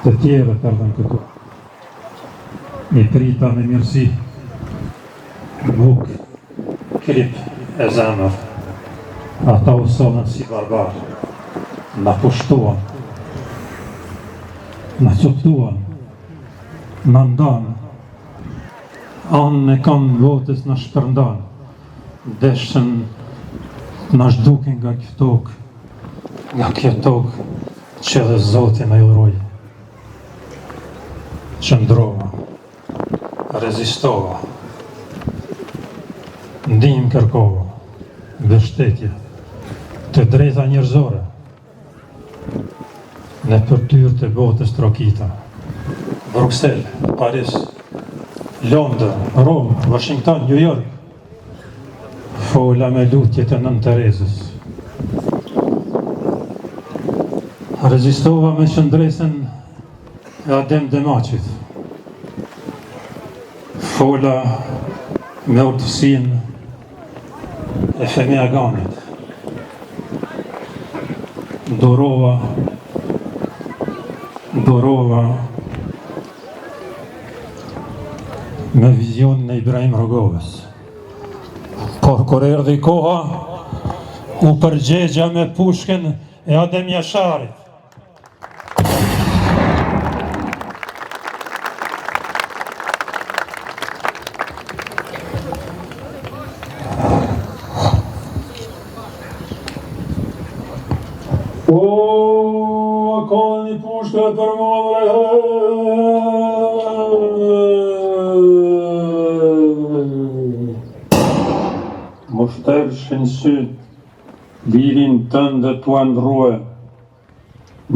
Të tjerët erdhën këtu. I prita me mirësi, bukë, kripë e zemër. Ata u sollën si barbarë, na pushtuan, na coptuan, na ndanë, anë e kand botës na shpërndanë, deshën të na zhdukin nga kjo tokë, nga kjo tokë që edhe Zoti na dhuroi. Qëndrova, rezistova, ndihmë kërkova, mbështetje, të drejta njerëzore, Nëpër dyert e botës trokita. Bruksel, Paris, Londër, Romë, Washington, New York. Fola me lutjet e Nënë Terezës. Rezistova me qëndresën e Adem Demaçit. Fola me urtësinë e Fehmi Aganit. Durova, durova me vizionin e Ibrahim Rugovës. Por kur erdhi koha, u përgjegja me pushkën e Adem Jasharit. O, a ka një pushkë për mua bre? M'u shtershin sytë, lirinë tënde tu andrrue.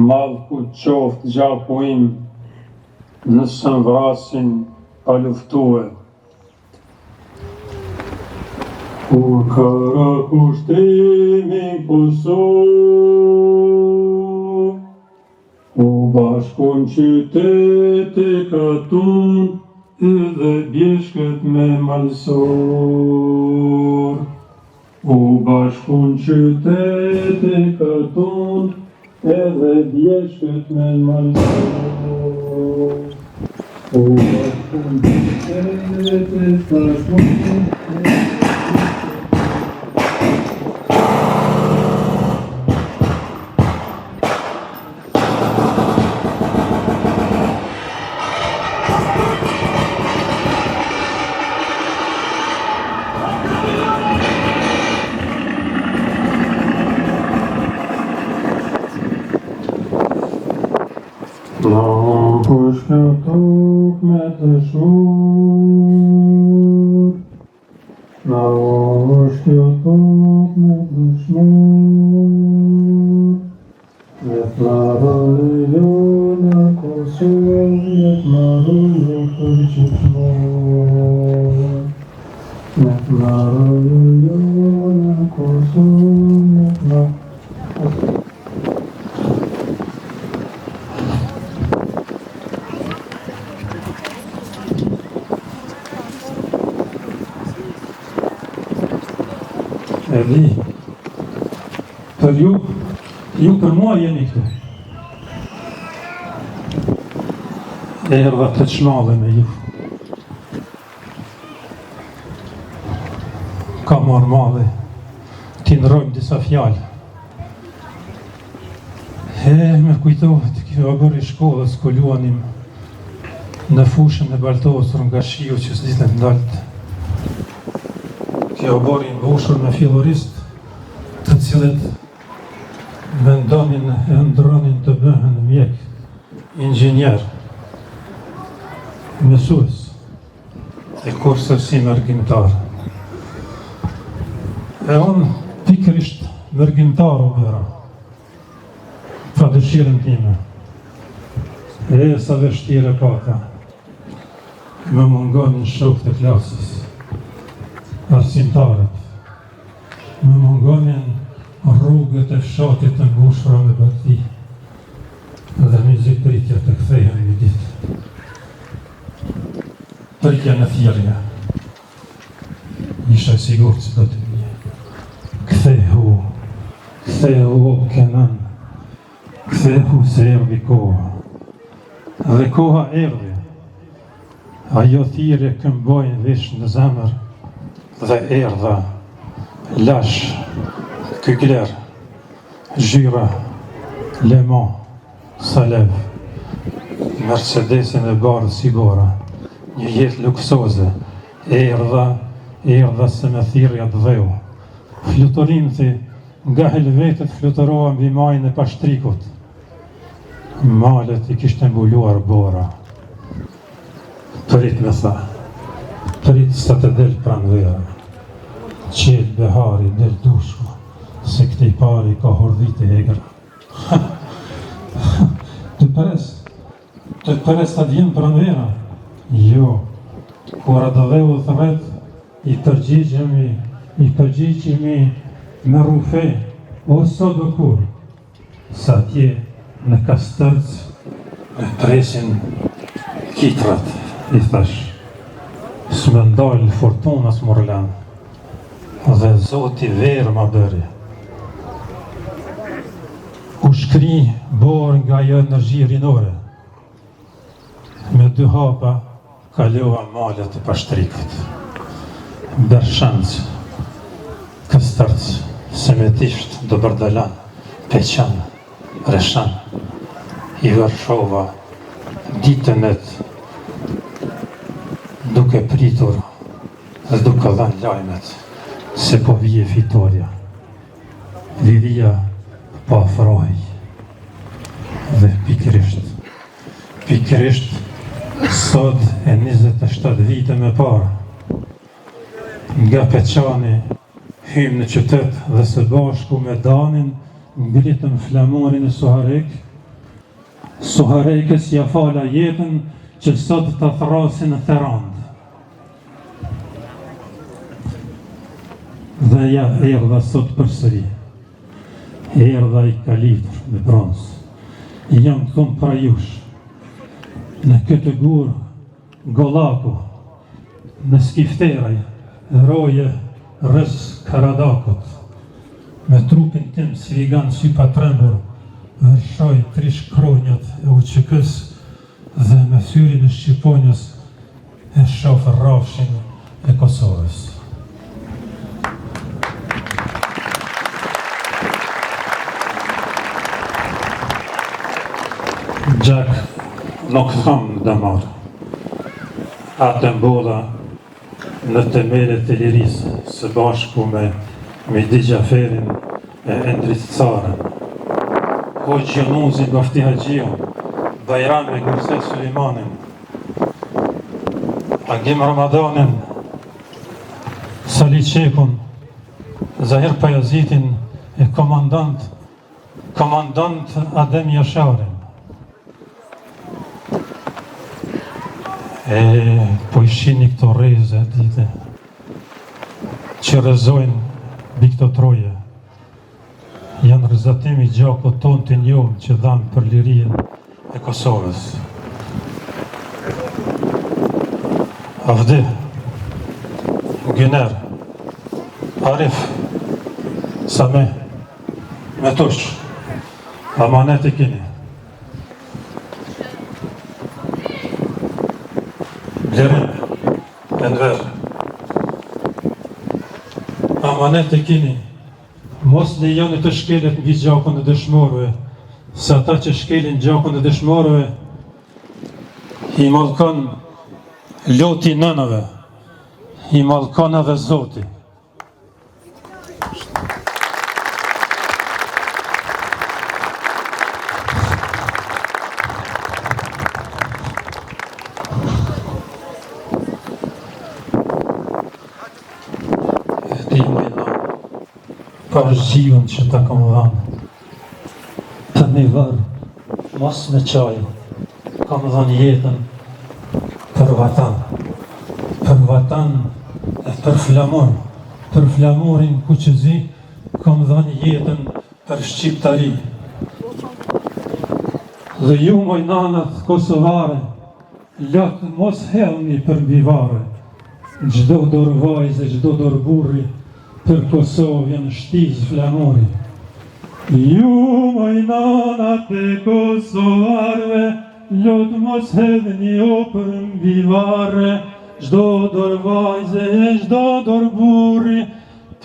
Mallku qoftë gjaku im nëse më vrasin pa luftue. Kur ka ra pushtimi n'Kosovë, U bashkun qytet e katun edhe bjeshkët me malësorë. U bashkun qytet e katun edhe bjeshkët me malësorë. U bashkun qytet e katun edhe Na u mbush kjo tokë me dëshmorë Na u mbush kjo tokë me dëshmorë Le t'na rrojë jona Kosovë, le t'na rrojë përgjithmonë. Le t'na rrojë jona Kosovë, le t'na... E di, për ju, ju për mua jeni këtu. Erdha të çmallem me ju. Ka marrë malli, t'i ndrrojmë disa fjalë. He, më kujtohet, ky oborr i shkollës ku luanim në fushën e baltosur nga shiu që s'dinte të ndalte. Ky oborr i mbushur me filluristë, të cilët mendonin e ëndërronin të bëhen mjekë, inxhinier, mësues e kurrsesi mërgimtar. E unë pikërisht mërgimtar u bëra, pa dëshirën time. E sa vështirë e pata, më mungonin shokët e klasës, arsimtarët, Më mungonin rrugët e fshatit të mbushura me bagëti dhe mezi pritja të kthehem një ditë. Pritja në thirrje. Isha i sigurt se do të vije. Kthehu, kthehu o Kenan, kthehu se erdhi koha. Dhe koha erdhi. Ajo thirrje këmboi në vesh në zemër dhe erdha, lashë, Kygler, Zhyra, Le Mans, Salev, Mercedesin e bardhë si bora, një jetë luksoze, erdha, erdha se më thirri atdheu. Fluturimthi, nga helvetet fluturova mbi majën e Pashtrikut. Malet i kishte mbuluar bora. Prit më tha, prit sa të del pranvera. Çel behari, del dushku, se këtej pari ka hordhitë e egra. Të pres, të pres sa të vjen pranvera. Jo, kur atdheu thërret, i përgjigjemi, i përgjigjemi me rrufe, o sot o kurrë. Se atje në Kastërc më presin kitrat, i thash. S'më ndal furtuna s'm'urlan. Dhe zoti verë ma bëri. U shkri borë nga ajo energji rinore. Me dy hapa kalova malet e Pashtrikut. Bershanc, Kastërc, Semetisht, Dobërdolan, Peqan, Reshan, i vërshova ditë e net duke pritur dhe duke dhënë lajmet se po vije fitorja. Liria po afrohej dhe pikërisht, pikërisht sot e 27 vite më parë, nga Peqani hymë në qytet dhe së bashku me Danin ngritëm flamurin e Suharekë, Suharekës ia fala jetën që sot ta thërrasin në Therandë. Dhe ja erdha sot përsëri. Erdha i kalitur me bronz. Jam këtu para jush. Në këtë gur Gollaku, në Skifteraj, roje rrëz Karadakut. Me trupin tim svigan sypatrembur, vërshoj tri shkronjat e UÇK-së dhe me syrin e shqiponjës E shoh rrafshin e Kosovës. Gjak nuk kam në damar. Atë mbolla në themelet e lirisë së bashku me Mehdi Xhaferin e Endrit Carën, Hoxhë Jonuzin Bafti Haxhiun, Bajram e Gursel Sulejmanin, Agim Ramadanin, Sali Çekun, Zahir Pajazitin e komandant, komandant Adem Jasharin. E, po i shihni këto rreze dite, që rrezojnë mbi këto troje. Janë rrezatim i gjakut tonë të njomë që dhamë për lirinë e Kosovës. Avdi, Gyner, Arif, Same, Metush, amanet e kini. Blerim, Enver, amanet e kini. Mos lejoni të shkelet mbi gjakun e dëshmorëve, se ata që shkelin gjakun e dëshmorëve i mallkon loti i nënave, i mallkon edhe Zoti. Pash gjihun që ta kam dhanë Për një varr mos me qaj Kam dhanë jetën për vatan Për vatan e për flamur Për flamurin kuqezi Kam dhanë jetën për shqiptari Dhe ju moj nanat kosovare Lot mos hedhni përmbi varre Çdo dorë vajze, çdo dorë burri Për Kosovë janë shtizë flamuri Ju moj nanat e kosovarëve Lot mos hedhni o përmbi varre Çdo dorë vajze e çdo dorë burri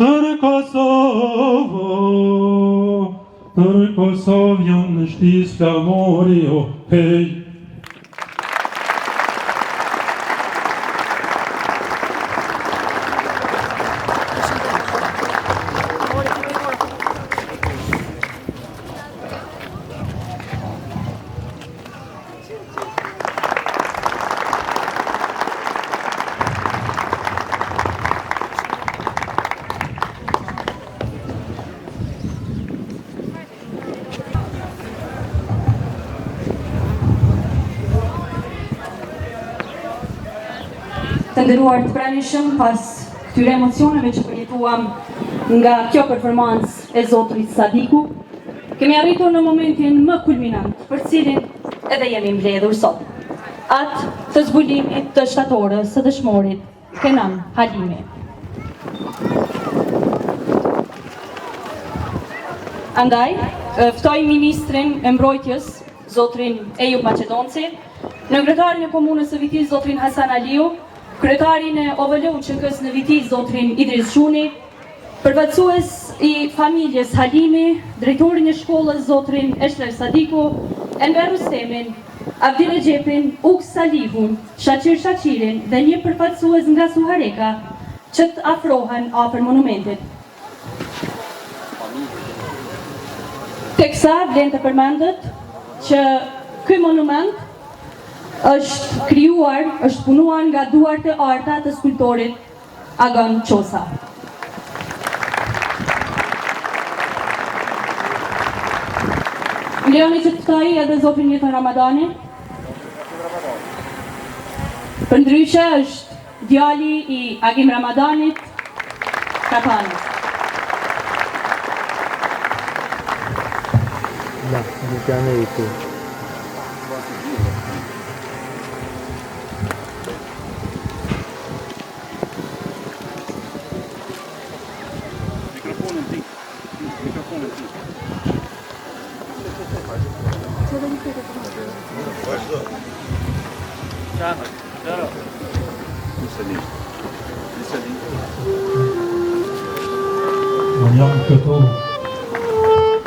Për Kosovë Për Kosovë janë shtizë flamuri o hej Të nderuar të pranishëm pas këtyre emocioneve që përjetuam nga kjo performancë e zotrit Sadiku, kemi arritur në momentin më kulminant për cilin edhe jemi mbledhur sot. Atë të zbulimit të shtatores së dëshmorit Kenan Halimi. Andaj, ftoj ministrin e mbrojtjes, zotrin Ejup Maqedonci, nënkryetarin e komunës së Vitisë, zotrin Hasan Aliu, kryetarin e OVL UÇK-së në Viti, zotrin Idriz Gjuni, Përfaqësues i familjes Halimi, drejtorin e shkollës zotrin Eshref Sadiku, Enver Rustemin, Avdi Rexhepin, Ukë Salihun, Shaqir Shaqirin dhe një përfaqësues nga Suhareka që të afrohen afër monumentit. Teksa vlen të përmendet që ky monument është krijuar, është punuar nga duart e arta të skulptorit Agon Qosa. Më lejoni që të ftoj edhe zotin Jeton Ramadani. Përndryshe është djali i Agim Ramadanit, Katanës. Na, nuk janë e i Mikrofonin ti. Mikrofonin ti. Vazhdo. Qanë, qëro. Niseli. Niseli. Unë jam këtu,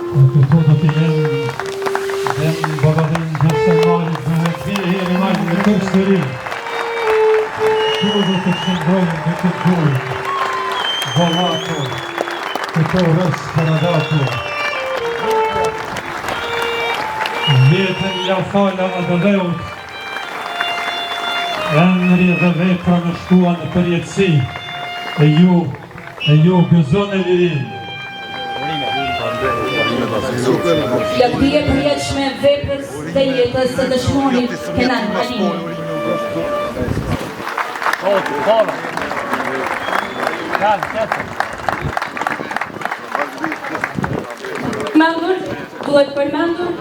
unë këtu do të jem dhe në babadin gjështë e malit dhe dhe të vje herë malit me të sëri. Këtu do të qëndrojmë në këtë gurë, Vallako, këto rës paradako. Jetën ja fala atdheut, emri dhe vepra më shkuan në përjetësi, e ju E ju gëzoni lirinë. Lavdi e përjetshme veprës dhe jetës së dëshmorit Kenan Halimi. Mendur, duhet përmendur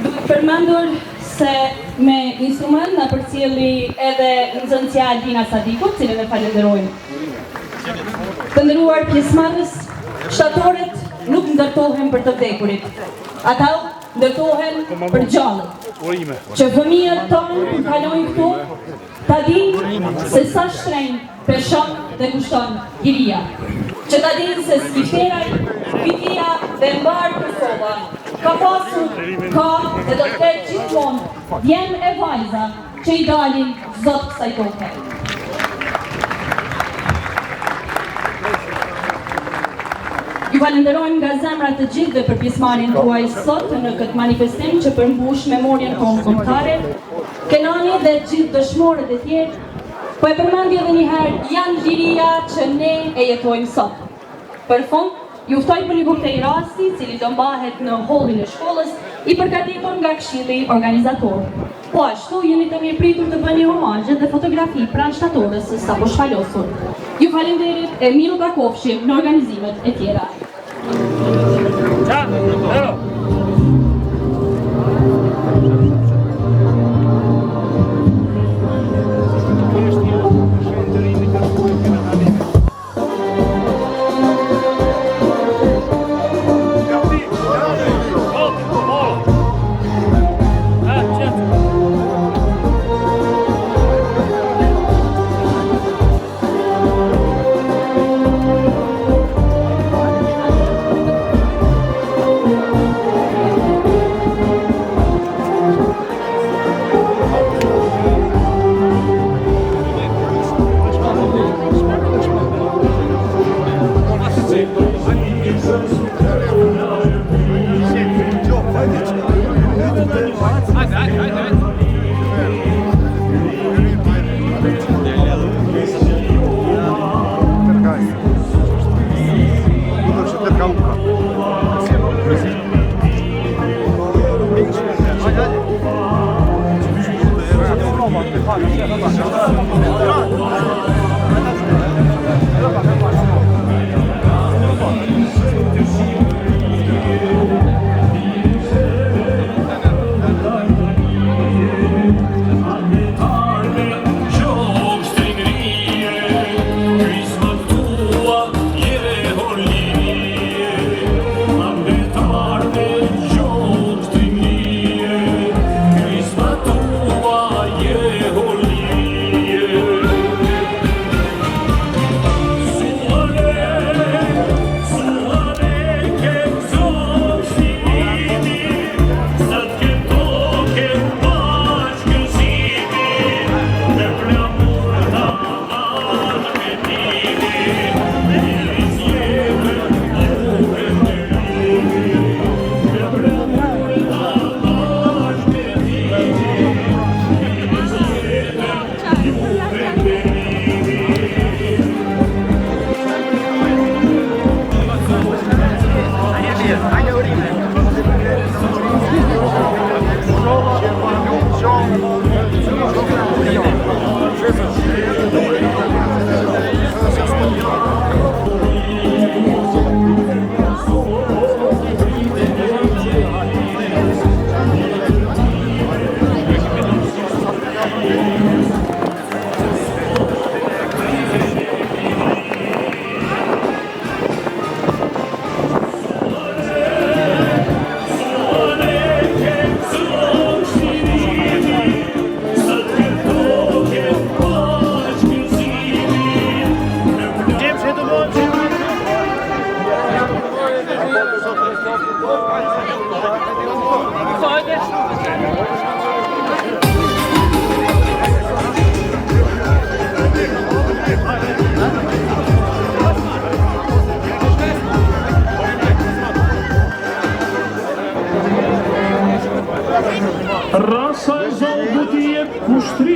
Duhet përmendur se me instrument na përcjelli edhe nxënësja Alina Sadiku, cilën e falënderojmë. Të nderuar pjesëmarrës, shtatoret nuk ndërtohen për të vdekurit. Ata ndërtohen për gjallët. Që fëmijët tanë kur kalojnë këtu, Ta dinë se sa shtrenjtë peshon dhe kushton liria. Që ta dinë se Skifteraj, Vitia dhe mbarë Kosova ka pasur, ka dhe do të ketë gjithmonë djem e vajza që i dalin zot kësaj toke. Ju falënderojmë nga zemra të gjithëve për pjesëmarrjen tuaj sot në këtë manifestim që përmbush memorien tonë kombëtare. Kenani dhe gjithë dëshmorët e tjerë. Po e përmendi edhe një herë, janë liria që ne e jetojmë sot. Për fund, ju ftoj për një koktej rasti, i cili do mbahet në hollin e shkollës, i përgatitur nga Këshilli Organizator. Po ashtu, jeni të mirëpritur të bëni homazhe dhe fotografi pranë shtatores së sapo shpalosur. Ju faleminderit e mirë u takofshim në organizimet e tjera. Rasa e zogut i jep kushtri.